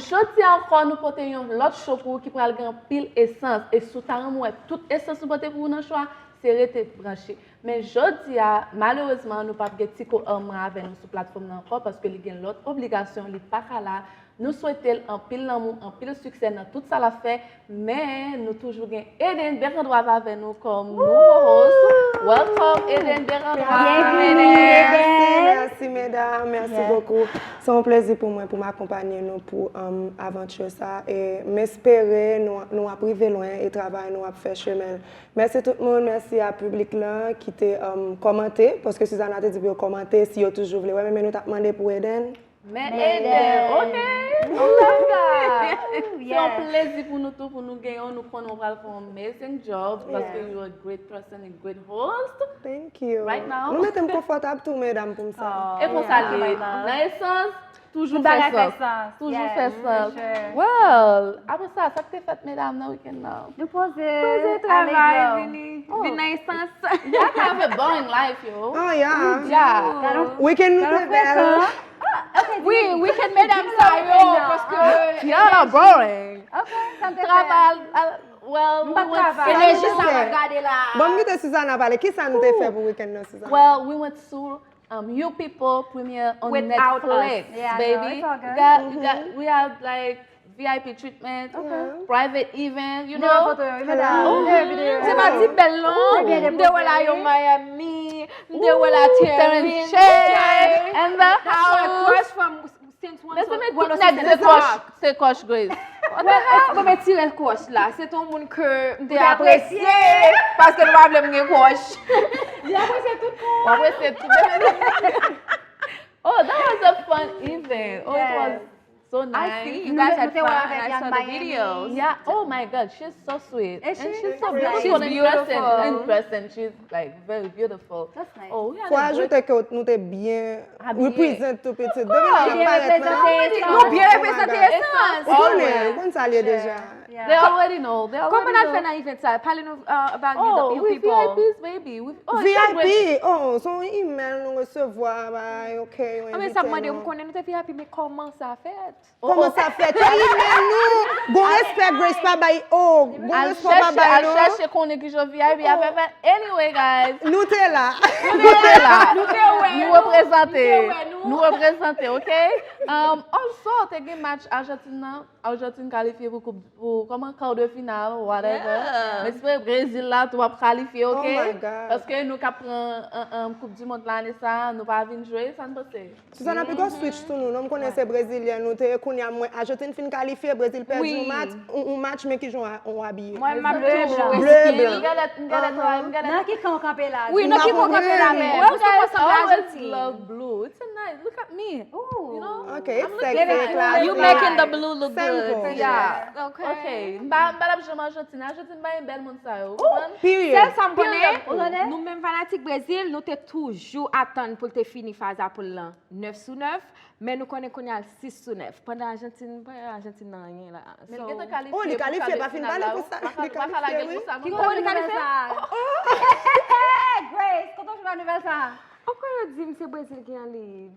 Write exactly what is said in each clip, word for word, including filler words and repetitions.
Jodi a ankò, nou pote yon lòt show pou ou ki pral gen anpil esans. E si w ta renmen wè tout esans nou pote pou ou nan show a, se rete branche. Men jodi a, malerezman, nou p ap gen Tico Armand avè nou sou platfòm nan ankò, paske li gen lòt obligasyon, li pa ka la. Nou swete l anpil lanmou, anpil siksè nan tout sa l ap fè, men nou toujou gen Eden Berandroise avè nou kòm nouvo host. Welcome, Eden Berandroise. Bienvenue, Eden. Merci, merci, mesdames. Merci beaucoup. C'est un plaisir pour moi, pour m'accompagner, nous, pour um, aventure ça. Et m'espérer, nous, nous arriver loin et travail, nous, à faire chemin. Merci tout le monde, merci à public là qui te um, commenté, parce que Susanna te dit pour commenter si vous toujours voulez. Ouais, mais nous t'as demandé pour Eden. Men Eden, ok? Oh my God! Se yon plezi pou nou tou, pou nou gen yon, nou konnen w pral fè yon amazing job, paske you are a great person and great host. Thank you. Right now. Nou mete m konfòtab tou, medam, pou m sa. E konsa l ye. Nan esans, toujou fè sans. Toujou fè sans. Well, apre sa, sa k te fèt, medam, nan wikenn nan? Nou poze, poze travay, vini, vin nan esans. Y'all have a boring life, yo. Oh, yeah. Yeah. Wikenn nou te bèl. Wi, wikenn medam sa yo, paske y'all are boring. Travay, al- well, we went Enerji sa w ap gade la. Bon, m kite Susanna pale. Kisa nou te fè pou wikenn nan, Susanna? Well, we went to um, You People premiere on Netflix, baby. We got, we got, we had like V I P treatment, private event, you know. Foto yo, medam. Se pa ti bèl non. M te wè la yo Miami, m te wè la Terrence Che, and the house. Crush from since one. Listen, men tout nèg se kòch, se kòch Grace. Bon, men tire kòch la. Se ton moun ke m te apresye paske nou pa vle m gen kòch. Li apresye tout kòch. Apresye tout. Oh, that was a fun event. Oh, it was so nice. I see you guys had fun and I saw the videos. Yeah. Oh my God, she's so sweet. And she's so beautiful. She's beautiful in person. In person, she's like very beautiful. That's nice. Oh, we had Fò ajoute ke nou te byen represent tou pitit. Demen nou ap parèt nan. Nou byen reprezante esans. Ou konnen, ou konn sa l ye deja. They already know. They already know. Kòman n al fè nan event sa? Pale nou uh, about you, the Oh, you we people. V I Ps, baby. We, oh, it's V a I P, great- oh, se yon email nou resevwa, ba, ok, yo Ah, men sa m mande, envite m nou. Konnen nou te V I P, men kòman sa fèt? Kòman sa fèt? Se email nou. Gon respè Grace pa bay. Oh, gon Al respè pa chèche, bay al non. Chèche konnen ki jan V I P ap fè. Anyway, guys. Nou te la. Nou te la. Nou te wè Nou nou. reprezante. Nou te wè nou. Nou reprezante, ok? Um, also, te gen match Argentine nan. Argentine kalifye pou koup, pou kòman, quart de finale, whatever. M espere Brezil la tou ap kalifye, ok? Oh my God. Paske nou k ap pran um, um, Koup di Mond la ane sa, nou pa vin jwe, sa n panse? Susanna, pi gwo switch sou nou, non, m konnen se brezilyen nou te ye, kounye a mwen, Argentine fin kalifye, Brezil pèdi yon match, yon match, men ki jan w abiye? Mwen, m ap tou Bleu, blan. M genlè, m genlè try, m genlè Nan ki kan w kanpe la? Wi, nan ki kan w kanpe la, men. Mwen, m te konsantre Argentine. Love blue. It's a nice. Look at me. You know? Ok, sexy, classy. You making the blue look good. Simple. Yeah. Okay. M pa m pa t ap janm Argentine. Argentine pa gen bèl moun sa yo. Ou konprann? Period. Sèl sa m konnen, nou menm fanatik Brezil, nou te toujou atann pou l te fini faz a poul lan nèf sou nèf, men nou konnen kounye a l sis sou nèf. Pandan Argentine, pa Argentine nan anyen la. Men l gentan kalifye. Oh, li kalifye, pa fin pale pou sa. Li kalifye, wi. Ki kote li kalifye? Grace, kote w jwenn nouvèl sa? Ankò yo di m se Brezil ki an lead.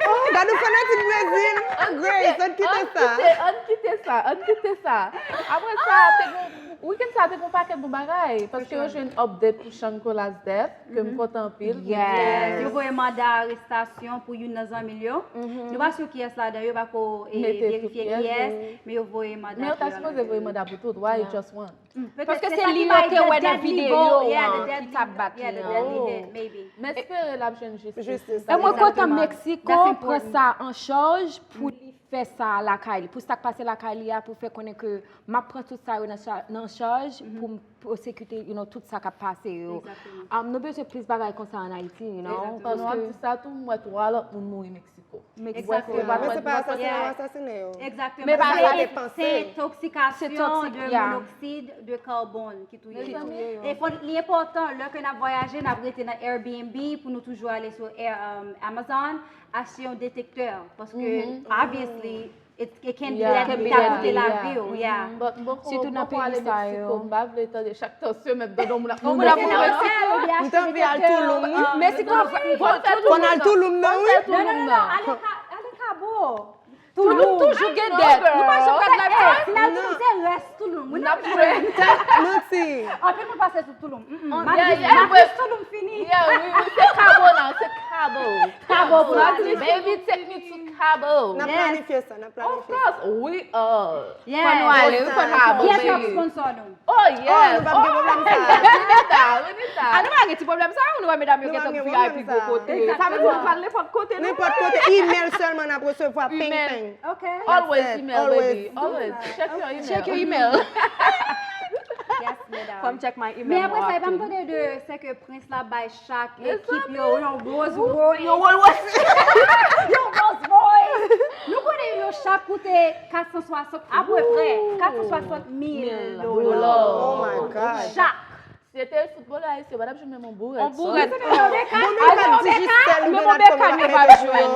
Oh, gade yon fanatik Brezil. Grace, ann kite sa. Ann kite sa, ann kite sa. Apre sa, te gon, weekend sa, te gon pakèt bon bagay. Paske yo jwenn update pou Shangri-La's death, ke m kontan anpil. Yes. Yo voye manda arestasyon pou youn nan zanmi l yo. Nou pa si kiyès ladan yo, pa ko e, verifye kiyès, men yo voye manda. Men yo ta sipoze voye manda pou tout. Why just one? Paske se li yo te wè nan videyo an ki t ap bat li an. M espere l ap jwenn jistis. E mwen kontan Meksiko pran sa an chaj pou li fè sa lakay li, pou sa k pase lakay li a, pou fè konnen ke m ap pran tout sa yo nan cha- nan chaj pou m pwosekite, you know, tout sa k ap pase yo. Um, nou bezwen plis bagay konsa an Ayiti, you know. Pandan w ap di sa tou, m wè twa lòt moun mouri Meksiko. Meksiko. Men se pa asasine yo asasine yo. Egzakteman. Men pa Paske sa. Se, se entoksikasyon Se toksik, de yeah. Monoksid de kabòn ki touye yo. E fò, li enpòtan, lè ke n ap vwayaje, n ap rete nan Airbnb pou nou toujou ale sou Air, um, Amazon, achte yon detektè. Paske, obviously, it, it can be deadly. Li ka koute lavi w, yeah. But m poko, m poko ale Meksiko, m pa vle tande chak tansyon, m ap tande yon moun ap mouri. M te anvi al Tulum, wi. Meksiko, Fò n al Tulum nan, wi. Non, non, non, non, ale Ka- ale Cabo. Touloum toujou gen dèt. Nou pa janm gad live sa. Si n al Touloum, se rès Touloum. Wi, n ap jwenn. Manti. Anpil moun pase sou Touloum. Matrice Touloum fini. Yeah, wi, wi, se Cabo now, se Cabo. Cabo pou nou. Baby, take me to Cabo. N ap planifye sa, n ap planifye sa. Of course, we are. Fò nou ale, wi, fò nou ale. Kiyès k ap sponsor nou? Oh, yes. Oh, nou p ap gen pwoblèm sa. Renita, Renita. Ah, nou pa gen ti pwoblèm sa, nou wè medam yo gentan V I P gwo kote. Sa vle di nou pral nenpòt kote, nou. Nenpòt kote, email sèlman n ap resevwa, peng, peng. Ok. Always email, baby. Always. Check your email. Check your email. Yes, medam. Fò m check my email more often. Men apre sa, e pa m tande de, se ke Prince la bay chak ekip yo yon Rolls Royce. Yon Rolls Royce. Yon Rolls Royce. Nou konnen yo chak koute kat san swasant, apeprè kat san swasant mil dola. Oh my God. Chak. Si se te foutbolè ayisyen, yo pa t ap jwenn menm yon bourèt. Yon bourèt. Bon, nou pa Digicel, nou gen Natcom, n ap mete sou yo.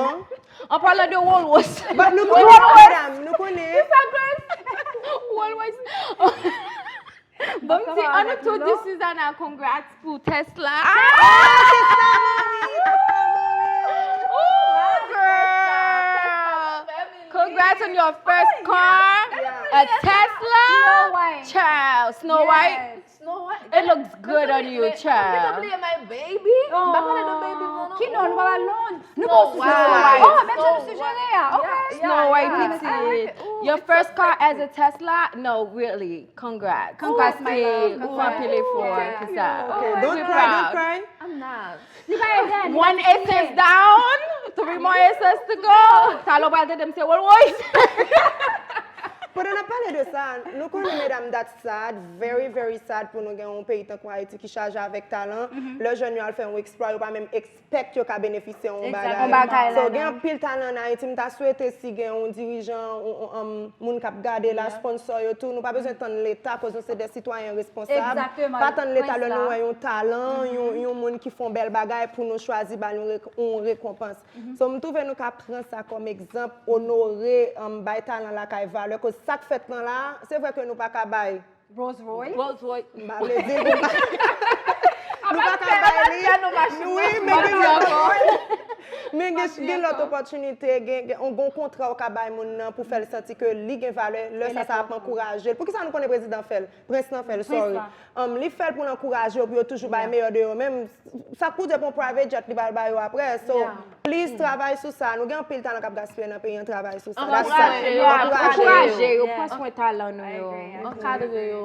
An palan de Rolls Royce. But nou konnen, medam, nou konnen. Rolls Royce. Bon, m di, ann tou di Suzana congrats pou Tesla. Ah, Tesla, mami, Tesla, mami. Ooh, girl. Congrats on your first car, a Tesla. Snow White. Child, Snow White. Snow White. It looks good on you, child. Ou bliye my baby? M pa pale de baby, non, non. Ki non, nou pa pale non. Nou pa Snow White. Oh, menm jan nou sijere a. Ok. Snow White, pitit. Your first car as a Tesla? No, really. Congrats. Congrats, my love. Ou anpil efò ki sa. Okay, don't cry, don't cry. I'm not. One essence down, three more essence to go. Talè w pral tande m se Rolls Royce. Pandan n ap pale de sa, nou konnen medam, that's sad, very, very sad pou nou gen yon peyi tankou Ayiti ki chaje avèk talan. Lè jèn yo al fè yon eksplwa, yo pa menm expect yo ka benefisye yon bagay. So, gen anpil talan an Ayiti, m ta swete si gen yon dirijan, yon, yon, um, moun k ap gade la, sponsor yo tou, nou pa bezwen tann Leta, koz nou se de sitwayen responsab. Pa tann Leta lè nou wè yon talan, yon, yon moun ki fè yon bèl bagay pou nou chwazi ba l yon rek-, yon rekonpans. So, m twouve nou ka pran sa kòm egzanp, onore, um, bay talan lakay valè, koz sa k fèt lan la, se vre ke nou pa ka bay Rolls Royce. Rolls Royce. M pa vle di l pou nou pa ka bay li. Wi, men gen lòt, men gen, gen lòt opòtinite, gen, gen yon bon kontra ou ka bay moun nan pou fè l santi ke li gen valè, lè sa, sa ap ankouraje l. Poukisa nou konnen prezidan fè l? Prens lan fè l, sorry. Um, li fè l pou l ankouraje yo, pou yo toujou bay meyè de yo menm. Sa k pou di pou yon private jet li pral ba yo apre. So, please, travay sou sa. Nou gen anpil talan k ap gaspiye nan peyi an, travay sou sa. Ankouraje yo, ankouraje yo, pran swen talan nou yo. Ankadre yo.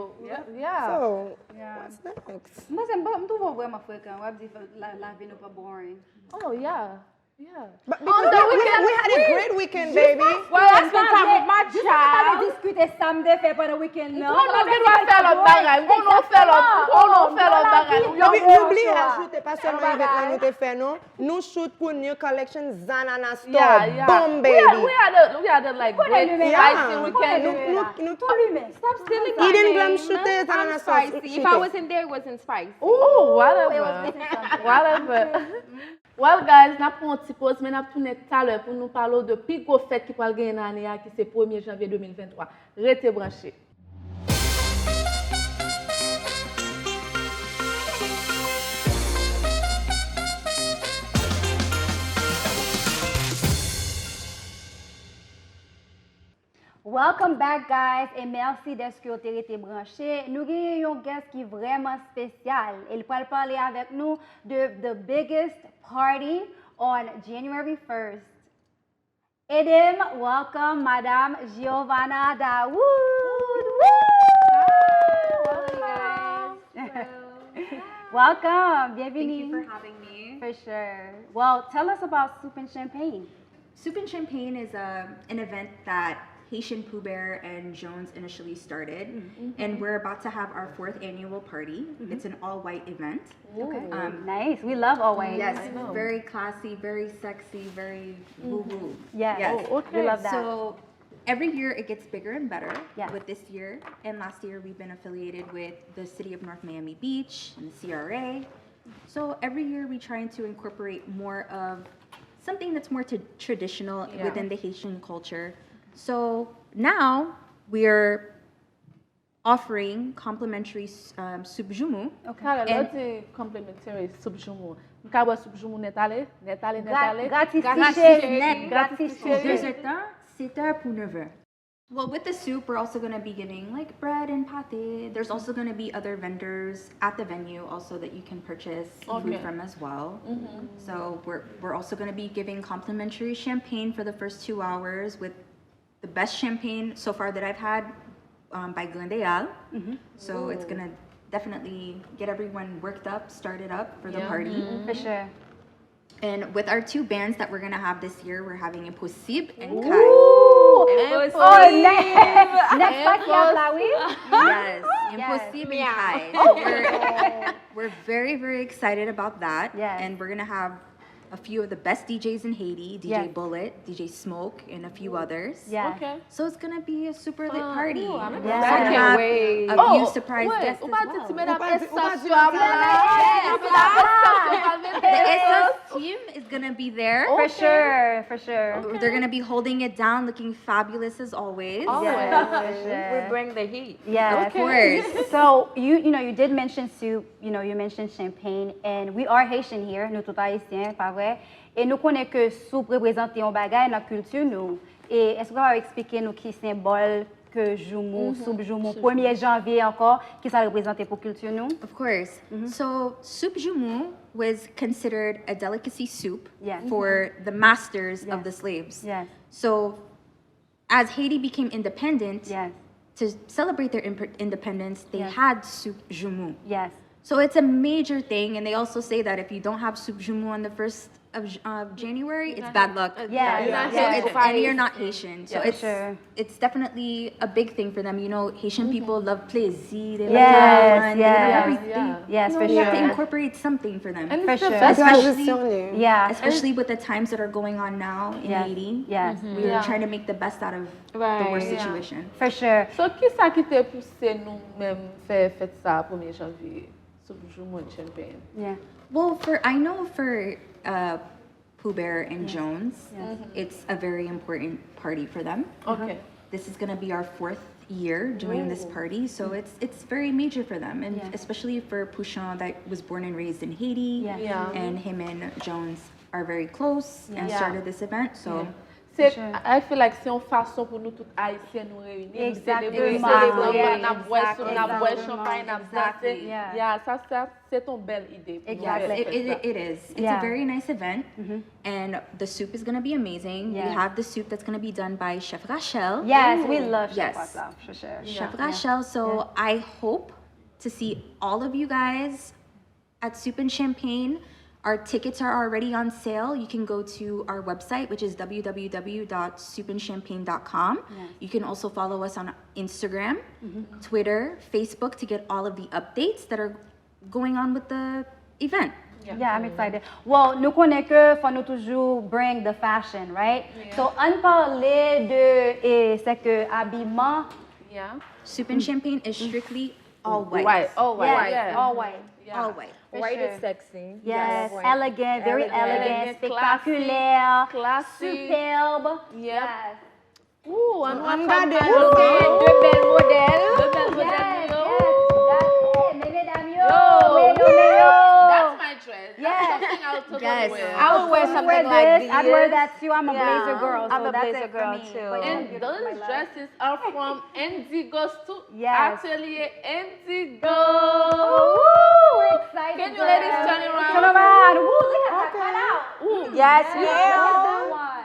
Yeah. So, what's next? Mwen, se m, m twouve w vrèman frekan. W ap di la, lavi nou pa boring. Oh, yeah. Yeah. But because we, we, we had a great weekend, baby. Well, I spent time with my child. Diskite sa m te fè pandan weekend nan. M konnen w gen dwa fè lòt bagay. M konnen w fè lòt, m konnen w fè lòt bagay. Nou, nou bliye ajoute, pa sèlman event lan nou te fè, non. Nou shoot pou New Collection Zanana Store. Boom, baby. We had a, we had a, like, great spicy weekend. Nou, nou, nou tou limen. Stop stealing my name. Eden Glam shoote, Zanana Store shoote. If I wasn't there, it wasn't spicy. Oh, whatever. Whatever. Well, guys, n ap pran yon ti poz, men n ap tounen talè pou nou pale w de pi gwo fèt ki pral genyen nan ane a, ki se premye janvye de mil venntwa. Rete branche. Welcome back, guys, e mèsi dèske w te rete branche. Nou genyen yon guest ki vrèman espesyal, e l pral pale avèk nou de the biggest party on January first. Edem, welcome, Madame Giovanna Dawood. Woo! Hi, welcome, guys. Hello. Welcome, bienvenue. Thank you for having me. For sure. Well, tell us about Soup and Champagne. Soup and Champagne is a, an event that Haitian Pooh Bear and Jones initially started, and we're about to have our fourth annual party. It's an all-white event. Ooh, um, nice. We love all white. Yes, very classy, very sexy, very woo-woo. Yes. Yes. Oh, okay. We love that. So every year it gets bigger and better. Yes. With this year and last year, we've been affiliated with the City of North Miami Beach and the C R A. So every year we trying to incorporate more of something that's more t-, traditional within the Haitian culture. So now we're offering complimentary s-, um, soup joumou. Talè, lè w di complimentary soup joumou, m ka bwè soup joumou nèt ale, nèt ale, nèt ale. Gratis ti cheri, gratis ti cheri. Dezètan, Sept heures pour neuf heures. Well, with the soup, we're also going to be giving like bread and pate. There's also going to be other vendors at the venue also that you can purchase food Okay. from as well. So we're, we're also going to be giving complimentary champagne for the first two hours with the best champagne so far that I've had um, by Glendale. So it's going to definitely get everyone worked up, started up for the Yeah. party. For sure. And with our two bands that we're gonna have this year, we're having Impossible and Kai. Oh, next, next podcast la, wi. Yes, Impossible and Kai. So we're, we're very, very excited about that. Yes. And we're gonna have a few of the best D Js in Haiti, D J Yes. Bullet, D J Smoke, and a few others. Yeah. Okay. So it's gonna be a super lit Fun. party. Ooh, I'm We're excited. gonna Can't have wait. a Oh, few surprise wait, guests ou as pa di ti well. medam Ou pa di- ou pa Essence di- yo ap la. Ti medam Essence yo pral mete The Essence. Essence team is gonna be there. For sure, for sure. They're gonna be holding it down, looking fabulous as always. Oh, Yes, yeah. for sure. We bring the heat. Yes. Of course. So you you know you did mention soup, you know you mentioned champagne, and we are Haitian here, nou tout Ayisyen, pa vre? E nou konnen ke soup reprezante yon bagay nan kilti nou. E èske w kapab eksplike nou ki senbòl ke joumou, soup joumou, premye janvye ankò, ki sa l reprezante pou kilti nou? Of course. So soup joumou was considered a delicacy soup Yes. for the masters Yes. of the slaves. Yes. So as Haiti became independent, Yes. to celebrate their imp- independence, they Yes. had soup joumou. Yes. So it's a major thing, and they also say that if you don't have soup joumou on the first of, J- of January, it's bad luck. Yeah, You're not So yeah. it's, and you're not Haitian. So For it's sure. it's definitely a big thing for them. You know, Haitian people love plaisir, they love Yes, to have fun, they yes. love everything. Yes, You for know, you have to sure. incorporate something for them. And For it's the sure. best Especially- tradition. Yeah. Especially with the times that are going on now in Yes. Haiti. Yes. We are Yeah. trying to make the best out of the Right. worst Yeah. situation. For sure. So kisa ki te pouse nou menm fè fèt sa premye janvye? Soup joumou and champagne. Yeah. Well, for I know for uh, Pooh Bear and Jones, it's a very important party for them. Okay. This is going to be our fourth year doing this Ooh. Party, so it's it's very major for them, and Yeah. especially for Pouchon that was born and raised in Haiti, Yeah. Yeah. and him and Jones are very close and Yeah. started this event. So Se, Sure. I feel like se yon fason pou nou tout Ayisyen nou reyini, nou Exactly. selebre, Exactly. selebre, n ap bwè soup, n ap bwè Exactly. chanpay, n ap danse. Yeah. Yeah, sa, sa, se ton bèl ide pou nou Exactly. fè it, fèt it, la. it is. It's Yeah. a very nice event, and the soup is going to be amazing. Yeah. We have the soup that's going to be done by Chef Rachel. Yes, we love Yes. Chef Rachel, for sure. Chef Yeah. Rachel. So I hope to see all of you guys at Soup and Champagne. Our tickets are already on sale. You can go to our website, which is www.soupandchampagne.com. Yes. You can also follow us on Instagram, Twitter, Facebook to get all of the updates that are going on with the event. Yeah, I'm excited. Well, nou konnen ke fò nou toujou bring the fashion, right? So, ann pale de e, sèke abiman. Yeah. Soup and Champagne is strictly all white. White, all white. Yes, all white. Yeah. All white. For White sure. is sexy. Yes, White. elegant, very Elegant. elegant, Elegant, spectaculaire, classy. superbe. Yep. Yes. Ooh, an nou An ap gade fè nou. de bèl modèl. De bèl Yes, modèl. yes, Yo. gade, men medam yo, Yo. men yo, men yo. That's my dress. Yes. That's something I would totally Yes. wear. I would wear You something wear like this, this. I'd wear that too. I'm a Yeah. blazer girl, so I'm a that's blazer it for girl me. too. But you And look beautiful, those my love. Dresses are from Indigo Stu- Yes. Atelier Indigo. Ooh, we're excited. Can you ladies turn around? Turn around. Ooh, look at that. Cut out. Ooh. Yes, Yes, ma'am. love that one.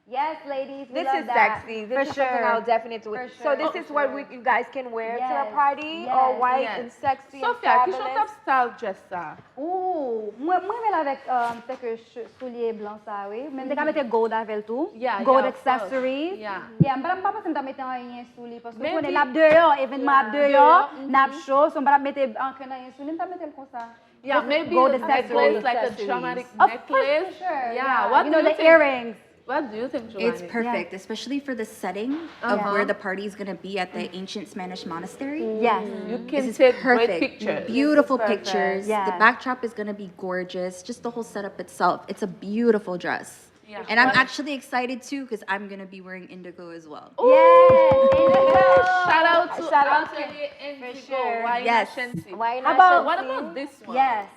Yes, ladies, we This love is that. sexy. For This is something sure. I would definitely wear. For So sure. This is what we, you guys can wear to Yes. the party. Yes. All white Yes. and sexy and Sophia, ki jan fabulous. Top Style dress sa? Ooh, mwen mwen renmen l avèk um, sèke ch- soulye blan sa wi. Men m te ka mete gold avè l tou. Yeah, Gold yeah, of course. Accessories. Yeah. Yeah, m pa m pa panse m ta mete anyen sou li paske ou Maybe- konnen n ap deyò, evenman ap Yeah. deyò, Deyò, n ap cho, so m pa t ap mete ankenn anyen sou li, m t ap mete l konsa. Yeah, Just maybe gold a necklace, accessories. Like a dramatic Of necklace. course, for sure. Yeah. Yeah. What You do know, you the think? Earrings. What do you think, It's Giovanni? Perfect, especially for the setting of Uh-huh. where the party is going to be at the ancient Spanish monastery. Yes. You This can is take perfect. Great pictures. Beautiful This is perfect. Pictures. Yeah. The backdrop is going to be gorgeous. Just the whole setup itself. It's a beautiful dress. Yeah. And I'm What- actually excited too because I'm going to be wearing indigo as well. Yes. Shout out to Shout out. Atelier Indigo. sure. Why Yes. Not Shanty? Why How not about- What Shanty? About this one? Yes.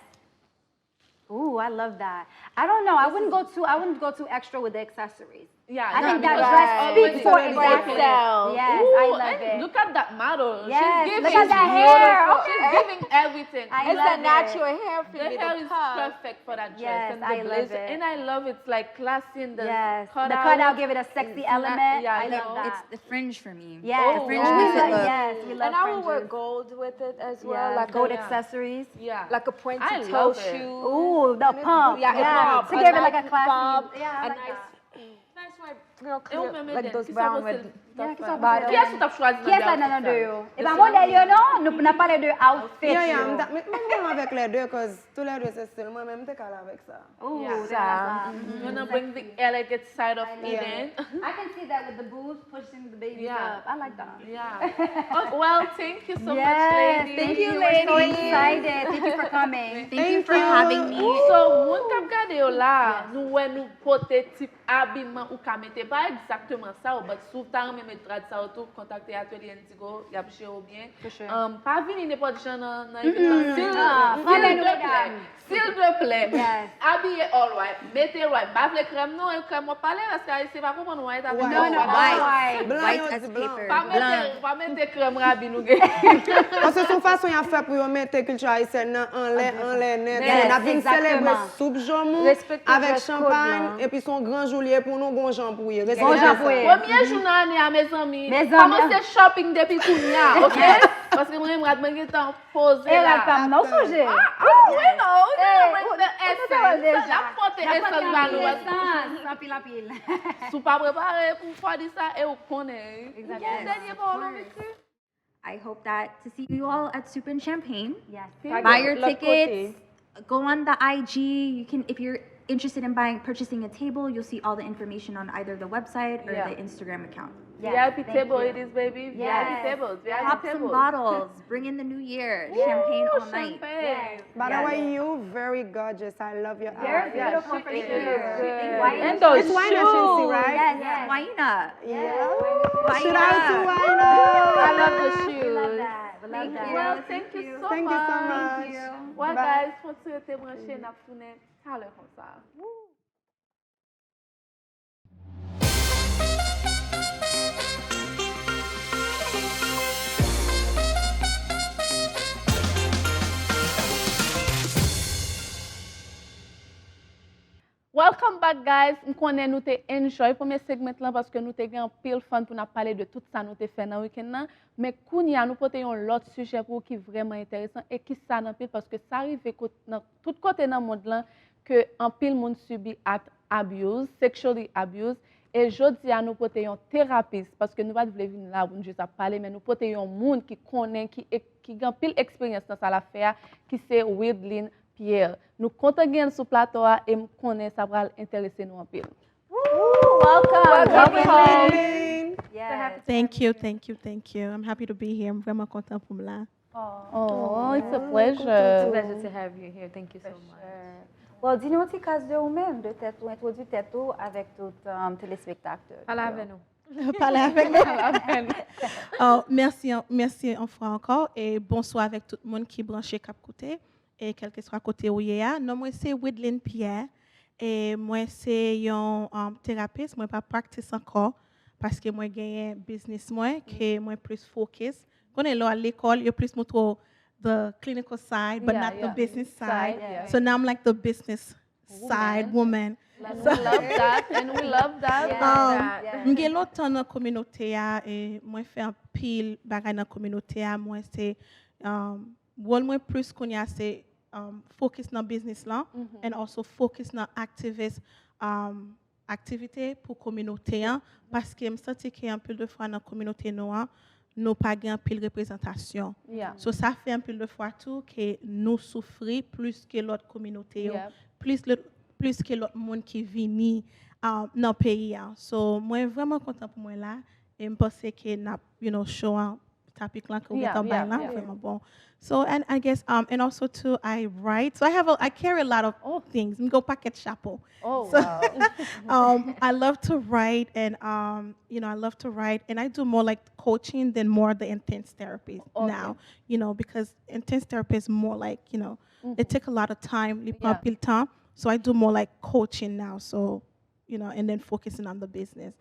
Ooh, I love that. I don't know. I wouldn't go too. I wouldn't go too extra with the accessories. Yeah, I no, think that because dress oh, speaks it's for already taken. itself. Yes, Ooh, I love and it. Look at that model. Yes, She's giving look at that hair. beautiful. She's giving everything. I It's love the natural it. hair for The me, hair the is puff. Perfect for that dress Yes, and the I love blazer. it. And I love it's like classy and the Yes, the cutout. cutout give it a sexy It's not- element. Yeah, I you love know. that. It's the fringe for me. Yes, Oh, The fringe wow. makes it look. Yes, we love And I would wear fringes. Gold with it as well, Yeah, like gold a, accessories. Yeah. Like a pointed I toe love it. shoes. Ooh, the And it's- pump. Yeah, Yeah, a pump. to A give it nice like a classy. pump, Yeah, I a like nice. that. Nice white girl E ou clear, menm, like Eden, those kisa brown w with panse? Yeah, kisa w bottom. Panse? Kiyès ou t ap chwazi nan Kiyès de la nan nan outfit de sa? Yo? E pa modèl yo non, nou nan pale de outfit Yeah, yeah, yo. m ta- men mwen renmen avèk lè de, cause tou lè de se stil mwen, men m te ka ale avèk sa. Ooh, Yeah. te renmen sa. You wanna bring the elegant side of I love Eden. I can see that with the boots pushing the babies Yeah. up. I like that. Yeah. Oh, well, thank you so much, Yes, ladies. thank you, ladies. We're so excited. Thank you for coming. Thank you for having me. So, moun k ap gade yo la, nou wè nou pote tip abiman ou ka mete. Pa egzakteman sa yo, but si w ta renmen met rad sa yo tou, kontakte Atelier Indigo, y ap jere w byen. For sure. Um, pa vini nenpòt jan nan, nan event lan. Sil, Ah, sil pale nou, de plè. medam. Sil de plè. Yes. Abiye all white. Mete white. M pa vle krèm non, e krèm w ap pale, paske Ayisyen pa konpon nou, Ayisyen ap White. vin Non, non, nan pa white. white. Blan White yo as di blan. paper. Pa mete, Blan. pa mete krèm rabi nou gen. Paske se yon fason y ap fè pou yo mete kilti ayisyèn nan anlè, anlè nèt. Yes, N ap vin selebre exactement. soup joumou Respecte avèk dress code chanpay, lan. Epi se yon gran jou l ye pou nou, gon jan pou ye. Gon jan pou ye. Premye jou nan ane a, mezanmi. Mezanmi. Kòmanse shopping depi kounya, ok? Paske mwen, mwen, mwen gentan poze E la. rad pa m non, sonje. Ah, ah, wi, non, wi, Eh, wi, ou- the ou te essence. pale deja. L ap pote N ap pote essence ba nou. anpil essence, anpil, anpil. Si w pa prepare pou fò di sa, e ou konnen. Exactly. Yon dènye pawòl anvi di? I hope that to see you all at Soup and Champagne. Yes. Buy your L'autre tickets. Côté. Go on the I G. You can, if you're interested in buying, purchasing a table, you'll see all the information on either the website or Yeah. the Instagram account. Yes, V I P thank table you. it is, baby. Yes. V I P tables. V I P Pop some tables. Bottles. Bring in the new year. Champagne Ooh, all night. Champagne. By the Yeah. way, you very gorgeous. I love your You're outfit. beautiful for She sure. is. She She is is. white. And those It's Wina Shensi, shoes. Right? Yes, yes. Wina. Yeah. Yes. Shout out to Wina. I love the We love shoes. that. We love Thank that. you. Well, thank you so Thank much. you so much. Thank you. Well, Bye. Guys, fò ti rete branche, n ap tounen talè konsa. Woo! Welcome back, guys. M konnen nou te enjoy premye segment lan paske nou te gen anpil fun pou n ap pale de tout sa nou te fè nan wikenn nan. Men kounye a, nou pote yon lòt sijè pou w ki vrèman enteresan e ki sad anpil paske sa rive kot-, nan tout kote nan mond lan ke anpil moun sibi at abuse, sexually abuse. E jodi a, nou pote yon terapis, paske nou pa t vle vin la pou n jis ap pale, men nou pote yon moun ki konnen, ki, ki gen anpil eksperyans nan sa l ap fè a, ki se Widline Pierre. Nou kontan gen l sou plato a e m konnen sa pral enterese nou anpil. Ooh, welcome. Welcome. Welcome. Amen. Yes. Thank you, thank you, thank you. I'm happy to be here. M vrèman kontan pou m la. Oh. Oh, it's a pleasure. Pleasure to have you here. Thank you so much. Well, di nou yon ti kras de ou menm, de tèt ou, entwodui tèt ou avèk tout um, telespektatè. Pale avè nou. Pale avèk nou. Oh, mèsi, mèsi yon fwa ankò e bonswa avèk tout moun ki branche, k ap koute e kèlkeswa kote ou ye a. Non mwen se Widline Pierre e mwen se yon um, terapis. Mwen pa practice ankò paske mwen genyen biznis mwen ke mwen plis focus. Konnen lè w al lekòl, yo plis moutre w the clinical side, but Yeah, not the yeah. business side. Side, yeah. So now I'm like the business side woman. And we love that. And we love that. Um, m gen lontan nan kominote a e mwen fè anpil bagay nan kominote a. Mwen se um, wòl mwen plis kounye a se um, focus nan biznis lan and also focus nan activist um, aktivite pou kominote an paske m santi ke anpil de fwa nan kominote nou an nou pa gen anpil reprezantasyon. Yeah. So sa fè anpil de fwa tou ke nou soufri plis ke lòt kominote yo, Yep. plis le, plis ke lòt moun ki vini um, nan peyi a. So mwen vrèman kontan pou mwen la e m panse ke n ap, you know, show an topic lan ke ou Yeah, gentan bay yeah, lan yeah. Vrèman bon. So and I guess um and also too I write. So I have a I carry a lot of Oh. things. M gen yon pakèt chapo. Oh, So, wow. um, I love to write and um, you know, I love to write and I do more like coaching than more the intense therapy Okay. now, you know, because intense therapy is more like, you know, it take a lot of time, li pran Yeah. anpil tan. So I do more like coaching now. So you know, and then focusing on the business,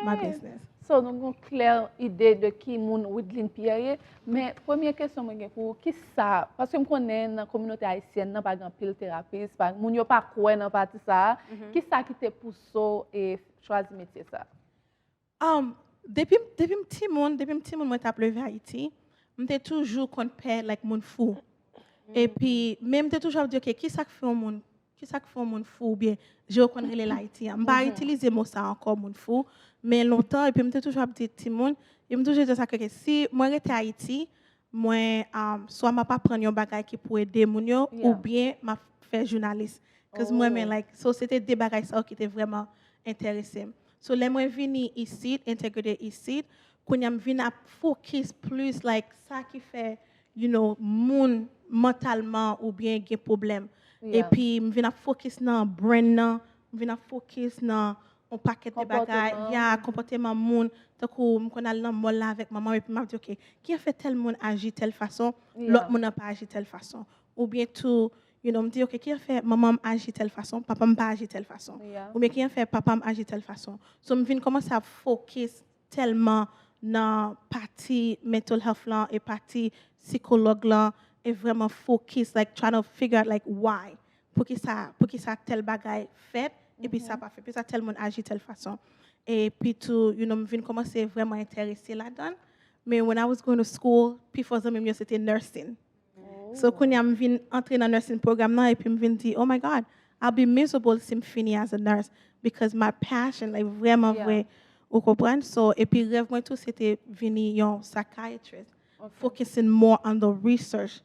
my business. So, nou gen yon klè ide de ki moun Widline Pierre ye. Men, premye kesyon mwen gen pou ou, ki sa, paske m konnen nan kominote ayisyèn nan pa gen anpil terapis, pa, moun yo pa kwè nan pati sa a, ki sa ki te pouse w e chwazi metye sa a? Um, depi, depi m timoun, depi m timoun, mwen t ap leve Ayiti, m te toujou konn pè, like, moun fou. Epi, men m te toujou ap di, ok, ki sa k fè yon moun, ki sa k fè yon moun fou, oubyen jan yo konn rele l Ayiti an. M pa itilize mo sa ankò, moun fou, men lontan, epi m te toujou ap di timoun, e m toujou di sa ke, ke si mwen rete Ayiti, mwen, um, swa m ap aprann yon bagay ki pou ede moun yo, oubyen m ap fè jounalis. Cause mwen, men, like, so, se te de bagay sa yo ki te vrèman enterese m. So, lè mwen vini isit, entegre isit, kounye a m vin ap fokis plis, like, sa ki fè, you know, moun mantalman oubyen gen pwoblèm. Epi, m vin ap fokis nan brain nan, m vin ap fokis nan yon pakèt de bagay, ya, konpòteman moun, tankou m konn al nan mall la avèk manman m, epi m ap di, ok, ki fè tèl moun aji tèl fason, lòt moun nan pa aji tèl fason. Oubyen tou, you know, m di, ok, ki fè manman m aji tèl fason, papa m pa aji tèl fason. Oubyen ki fè papa m aji tèl fason. So, m vin kòmanse ap fokis tèlman nan pati mental health lan e pati sikològ lan e vrèman fokis, like, trying to figure out, like, why. Poukisa, poukisa tèl bagay fèt, epi sa pa fèt, poukisa tèl moun aji tèl fason. Epi tou, you know, m vin kòmanse vrèman enterese ladan l. Men when I was going to school, pi fò zanmi m yo, se te nursing. So, kounye a m vin antre nan nursing program nan, epi m vin di, oh my God, I'll be miserable si m fini as a nurse, because my passion, like, vrèman vre, ou konprann? So, epi rèv mwen tou, se te vini yon psychiatrist, focusing more on the research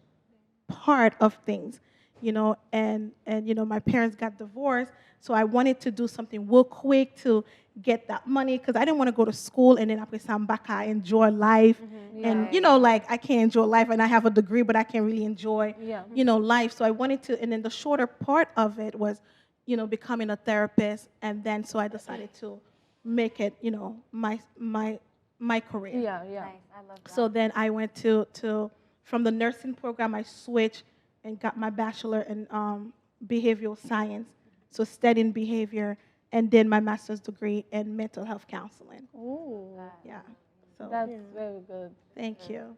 part of things, you know, and, and, you know, my parents got divorced, so I wanted to do something real quick to get that money, because I didn't want to go to school and then après ça, m pa ka enjoy life. And, you know, like, I can't enjoy life and I have a degree, but I can't really enjoy, you know, life. So I wanted to, and then the shorter part of it was, you know, becoming a therapist. And then so I decided to make it, you know, my, my, my career. Yeah, yeah. Nice. I love that. So then I went to, to, from the nursing program, I switched and got my bachelor in um, behavioral science. So studying behavior and then my master's degree in mental health counseling. Ooh, Yeah. So that's very good. Thank you.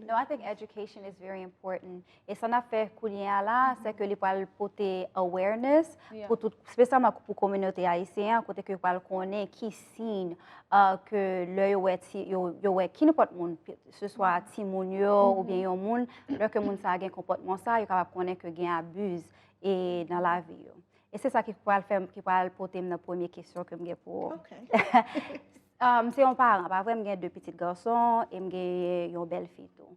No, I think education is very important. E sa n ap fè kounye a la, se ke li pral pote awareness pou tout, espesyalman pou kominote ayisyen an, kote ke yo pral konnen ki siy uh, ke lè yo wè ti, yo, yo wè ki nenpòt moun, se swa timoun yo oubyen yon moun, lè ke moun sa a gen konpòtman sa, yo kapab konnen ke gen abuz e nan lavi yo. E se sa ki pral fè m, ki pral pote m nan premye kesyon ke m gen pou ou. Okay. Um, se yon paran, pa vre, m gen de pitit gason e m gen yon bèl fi tou.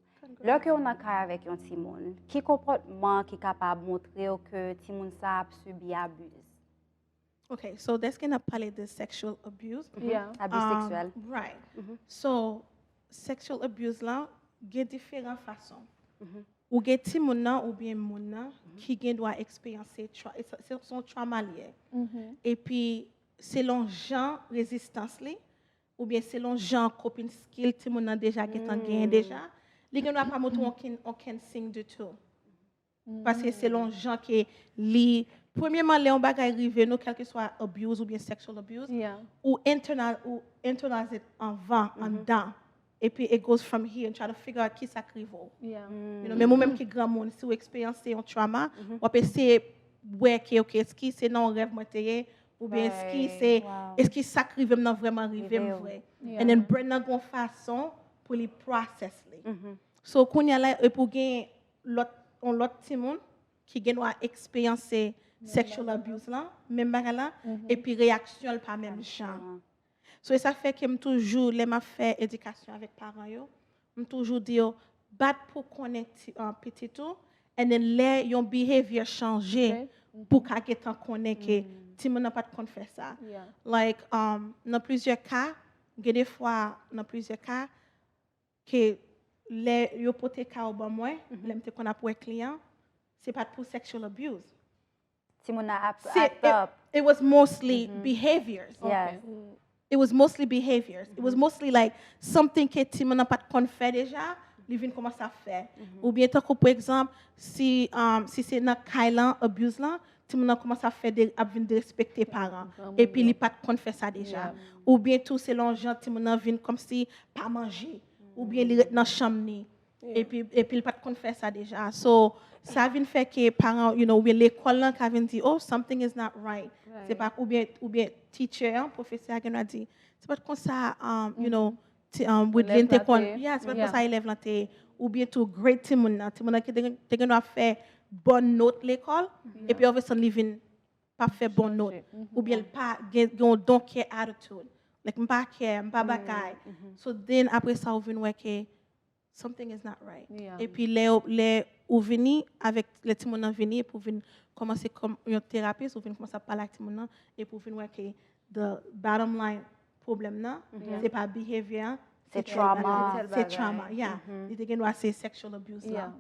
Lè ke w nan kay avèk yon timoun, ki konpòtman ki kapab montre w ke timoun sa ap sibi abuz? Okay, so that's gonna pale de sexual abuse. Yeah. Abuz seksyèl. Right. So, sexual abuse la, gen diferan fason. Ou gen timoun nan oubyen moun nan ki gen dwa eksperyanse tra- se se yon trauma li ye. Epi selon jan rezistans li oubyen selon jan coping skill timoun nan deja gentan genyen deja, li gen dwa pa montre okenn okenn siy ditou. Paske selon jan ke li premyeman lè yon bagay rive nou kèlkeswa abuse oubyen sexual abuse, ou internal ou internalize anvan anndan. Epi it goes from here and try to figure out ki sa k rive w. You know, menm ou menm ki granmoun, si w eksperyanse yon trauma, w ap eseye wè ke, ok, eski se nan yon rèv mwen te ye, oubyen eski se, eski sa k rive m nan vrèman rive m vre. And then brain nan gon fason pou li process li. So kounye a la, epi w gen lòt, yon lòt timoun ki gen dwa eksperyanse sexual abuse la, menm bagay la, epi reyaksyon l pa menm jan. So, e sa fè ke m toujou, lè m ap fè edikasyon avèk paran yo, m toujou di yo, bat pou konnen ti, uh, pitit ou, and then lè yon behavior chanje, pou ka gentan konnen ke timoun nan pa t konn fè sa. Like, um, nan plizyè ka, gen de fwa, nan plizyè ka, ke lè yo pote ka yo ban mwen, lè m te konn ap wè kliyan, se pa t pou sexual abuse. Timoun nan ap act up. It was mostly behaviors. Yes. It was mostly behaviors. It was mostly like something ke timoun nan pa t konn fè deja, li vin kòmanse ap fè. Oubyen tankou pou egzanp, si, um, si se nan kay lan, abuse lan, timoun nan kòmanse ap fè de, ap vin derespekte paran, epi li pa t konn fè sa deja. Oubyen tou, se lè yon jan timoun nan vin kòmsi pa manje, oubyen li ret nan chanm li, epi, epi li pa t konn fè sa deja. So, sa vin fè ke paran, you know, oubyen lekòl lan ka vin di, "Oh, something is not right." Se pa, oubyen, oubyen teacher an, pwofesè a gen dwa di, "Se pa t konsa, um, you know, ti, um, Widlin te konn, yeah, se pa t konsa elèv lan te ye." Oubyen tou, grade timoun nan, timoun nan ki te, te gen dwa fè bòn nòt lekòl, epi all of a sudden li vin pa fè bòn nòt, oubyen l pa gen, gen yon don't care attitude. Like, "M pa care, m pa bagay." So then, apre sa, ou vin wè ke something is not right. Epi lè, lè ou vini avèk, lè timoun nan vini, epi ou vin kòmanse kòm yon terapis, ou vin kòmanse ap pale ak timoun nan, epi ou vin wè ke the bottom line pwoblèm nan, se pa behavior an, se trauma. Se trauma, yeah. Li te gen dwa se sexual abuse la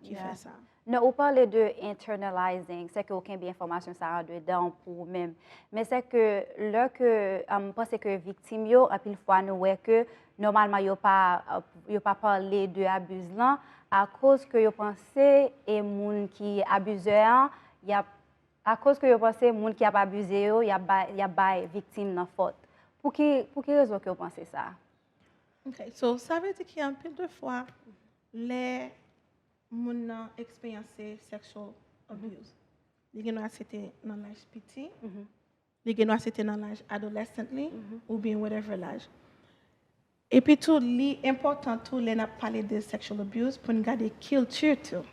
ki fè sa. Non, ou pale de internalizing, se ke ou kenbe enfòmasyon sa andedan pou ou menm. Men se ke lè ke, um, m panse ke viktim yo, anpil fwa nou wè ke nòmalman yo pa, uh, yo pa pale de abuz lan, akoz ke yo panse e moun ki abizè an, y ap, akoz ke yo panse moun ki ap abize yo, y ap bay, y ap bay viktim nan fòt. Pou ki, pou ki rezon ke yo panse sa? Ok, so sa vle di ke anpil de fwa, lè moun nan eksperyanse sexual abuse, li gen dwa se te nan laj piti, li gen dwa se te nan laj adolescent li, oubyen whatever laj. Epi tou, li enpòtan tou lè n ap pale de sexual abuse pou n gade kilti tou.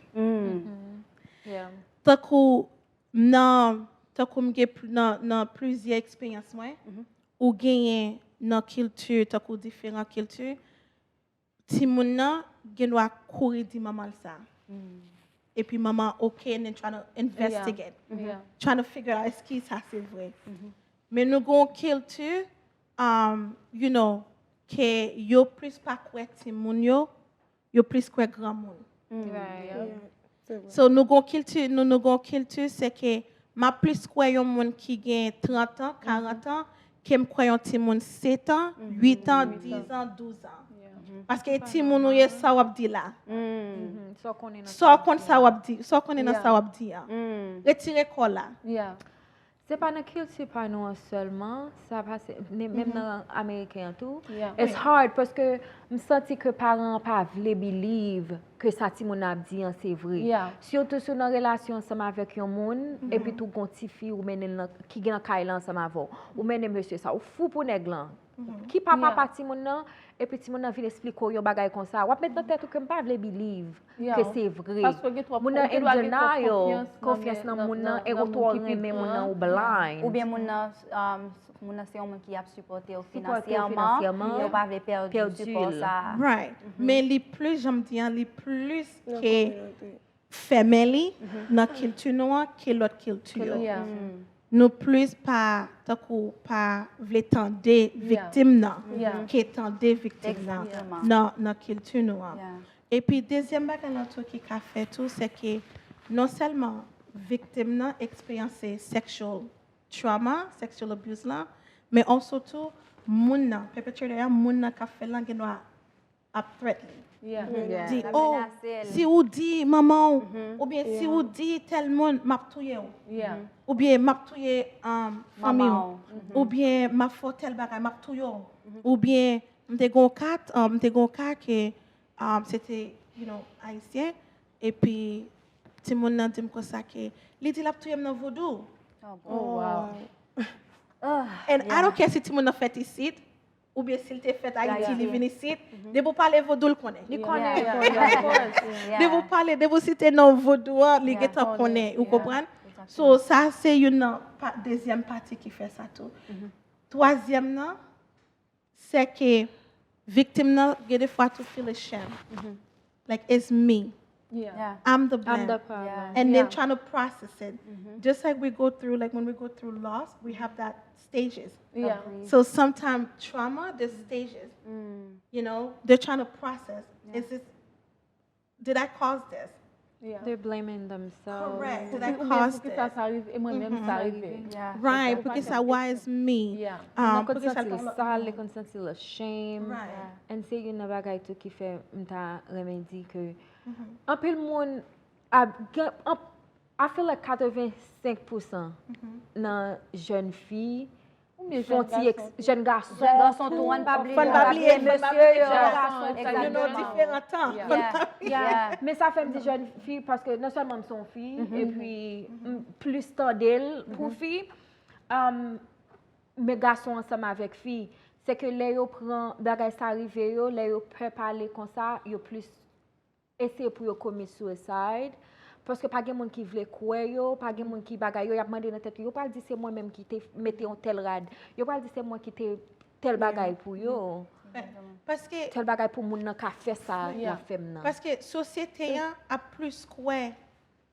Tankou nan, tankou m gen pl- nan, nan plizyè eksperyans mwen, ou genyen nan kilti, tankou diferan kilti, timoun nan gen dwa kouri di manman l sa. Epi manman, ok, and then trying to investigate, trying to figure out èske sa se vre. Men nou gen yon kilti, um, you know, ke yo plis pa kwè timoun yo, yo plis kwè granmoun. So nou gen yon kilti, nou, nou gen yon kilti, se ke m ap plis kwè yon moun ki gen trant an, karant an, ke m kwè yon timoun sèt an, uit an, diz an, douz an. Paske e timoun ou ye, sa w ap di la. Sa w konn sa w ap di, sa w konnen nan sa w ap di an. Retire kò la. Se pa nan kilti pa nou an sèlman, sa pase, menm nan ameriken an tou. It's hard paske m santi ke paran an pa vle believe ke sa timoun nan ap di an se vre. Sitou si w nan relasyon ansanm avèk yon moun, epi tou gon tifi ou mennen l nan, ki gen nan kay la ansanm avè w. Ou mennen mesye sa, ou fou pou nèg lan. Ki pa papa timoun nan, epi timoun nan vin esplike w yon bagay konsa. W ap met nan tèt ou ke m pa vle believe ke se vre. Moun nan in denial, konfyans nan moun nan, e ou twò renmen moun nan, ou blind. Oubyen moun nan, um, moun nan se yon moun ki ap sipòte w finansyèman, e ou pa vle pèdi sipò sa. Right. Men li plis, jan m di an, li plis ke fèmen li nan kilti nou an ke lòt kilti yo. Nou plis pa, tankou, pa vle tande viktim nan ke tande viktim nan nan, nan kilti nou an. Epi dezyèm bagay lan tou ki ka fè tou, se ke non sèlman viktim nan eksperyanse sexual trauma, sexual abuse lan, men also tou moun nan, perpetrator an, moun nan k ap fè l lan gen dwa ap threaten li. Di, oh, si ou di manman w, oubyen si ou di tèl moun, m ap touye w. Oubyen m ap touye, um, fanmi w. Oubyen m ap fè w tèl bagay, m ap touye w. Oubyen m te gen yon ka, um, m te gen yon ka ke, um, se te, you know, ayisyen, epi timoun nan di m konsa ke li di l ap touye m nan vodou. And I don't care si timoun nan fèt isit, oubyen si l te fèt Ayiti, li vin isit, depi w pale vodou, l konnen. Li konnen. Depi w pale, depi w site non vodou an, li gentan konnen, ou konprann? So, sa se youn nan pa, dezyèm pati ki fè sa tou. Twazyèm nan, se ke viktim nan, gen de fwa tou feel ashamed. Like, it's me. I'm the blame. And then trying to process it. Just like we go through, like when we go through loss, we have that stages. So sometimes trauma, there's stages. You know, they're trying to process. Is this, did I cause this? They're blaming themselves. Correct. Did I cause this? Poukisa sa rive? E mwen menm sa rive. Right. Poukisa, why is me? Li konn santi l sal, li konn santi l ashamed. And se youn nan bagay tou ki fè m ta renmen di ke anpil moun ap gen, I feel like katrevensenk pousan nan jèn fi Oubyen fè yon jèn ti ex- gason. Jèn gason. Jèn gason tou, ann pa bliye, Fò n ann pa pa bliye, bliye fò n pa mesye bliye yo. jèn gason. Exactement. Nou nan diferan tan. Yeah, yeah. Men sa fè m di jèn fi, paske non sèlman m se yon fi, epi m plis tande l pou fi, um, men gason ansanm avèk fi. Se ke lè yo pran bagay sa rive yo, lè yo pè pale konsa, yo plis eseye pou yo commit suicide. Paske pa gen moun ki vle kwè yo, pa gen moun ki bagay yo, y ap mande nan tèt yo, yo pral di se mwen menm ki te mete yon tèl rad. Yo pral di se mwen ki te tèl bagay pou yo. Paske Tèl bagay pou moun nan ka fè sa y ap fè m nan. Paske sosyete an ap plis kwè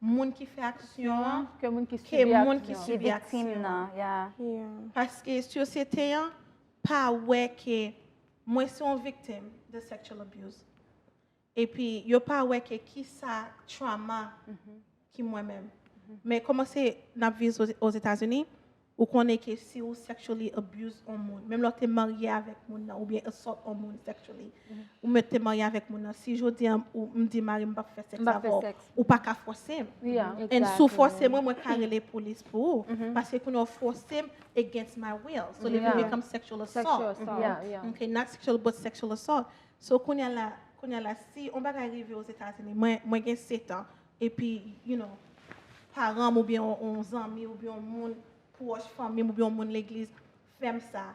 moun ki fè aksyon an Ke moun ki ke sibi moun ki aksyon. sibi Viktim aksyon an. Nan, yeah. Yeah. Paske sosyete an pa wè ke mwen se yon viktim de sexual abuse. Epi yo pa wè ke ki sa trauma ki mwen menm. Men kòman se n ap viv Ozetazini, ou konnen ke si ou sexually abuse yon moun, menm lè w te marye avèk moun nan, oubyen assault yon moun sexually, ou mèt te marye avèk moun nan, si jodi an ou m di mari m p ap fè sèks M p ap avè fè w, sèks. Ou pa ka fòse m. Yeah. And si w fòse mwen, mwen ka rele polis pou ou. Paske kounye a w fòse m against my will. So it Yeah. become sexual assault. Sexual assault. Yeah, yeah. Okay, not sexual, but sexual assault. So kounye a la, kounye a la, si yon bagay rive Ozetazini, mwen, mwen gen sèt an, epi, you know, paran m oubyen yon, yon zanmi oubyen yon moun pwòch fanmi m oubyen yon moun legliz fè m sa.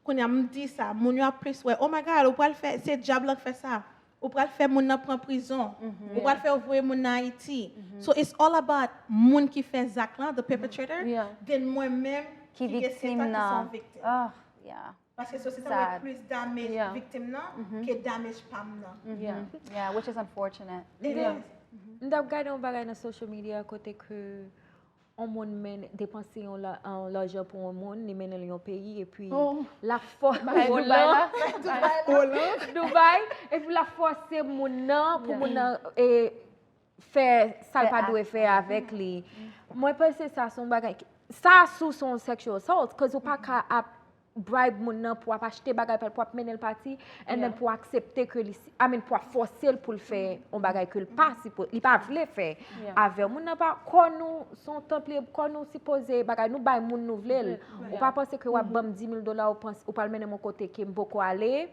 Kounye a m di sa, moun yo ap plis wè, oh my God, ou pral fè, se dyab lan k fè sa. Ou pral fè moun nan pran prizon. Ou pral fè yo voye moun nan Ayiti. So it's all about moun ki fè zak lan, the perpetrator, Yeah. then mwen menm Ki ki gen viktim sèt an ki se nan. Yon viktim. Oh, yeah. Paske sosyete Sad. Wè plis damage Yeah. viktim nan ke damage pa m nan. Yeah. Yeah, which is unfortunate. It is. M t ap gade yon bagay nan social media kote ke yon moun men depanse yon la- yon lajan pou yon moun, li mennen l yon peyi, epi Oh. l ap fò- Bay Dubai Holand, la. Dubai, epi l ap fòse moun nan pou moun nan e, fè sa l pa dwe fè avèk li. Mwen panse sa se yon bagay ki- sa sou se yon sexual assault, cause ou pa ka ap bribe moun nan pou ap achte bagay pa l, pou ap mennen l pati, and then pou aksepte ke li, I mean, pou ap fòse l pou l fè yon bagay ke l pa sipo, li pa vle fè. Avè moun nan pa, kò nou se yon tanp libre, kò nou sipoze bagay, nou bay moun nou vle l. Ou pa panse ke w ap ban m dis mil dola, ou panse, ou pral mennen m yon kote ke m poko ale,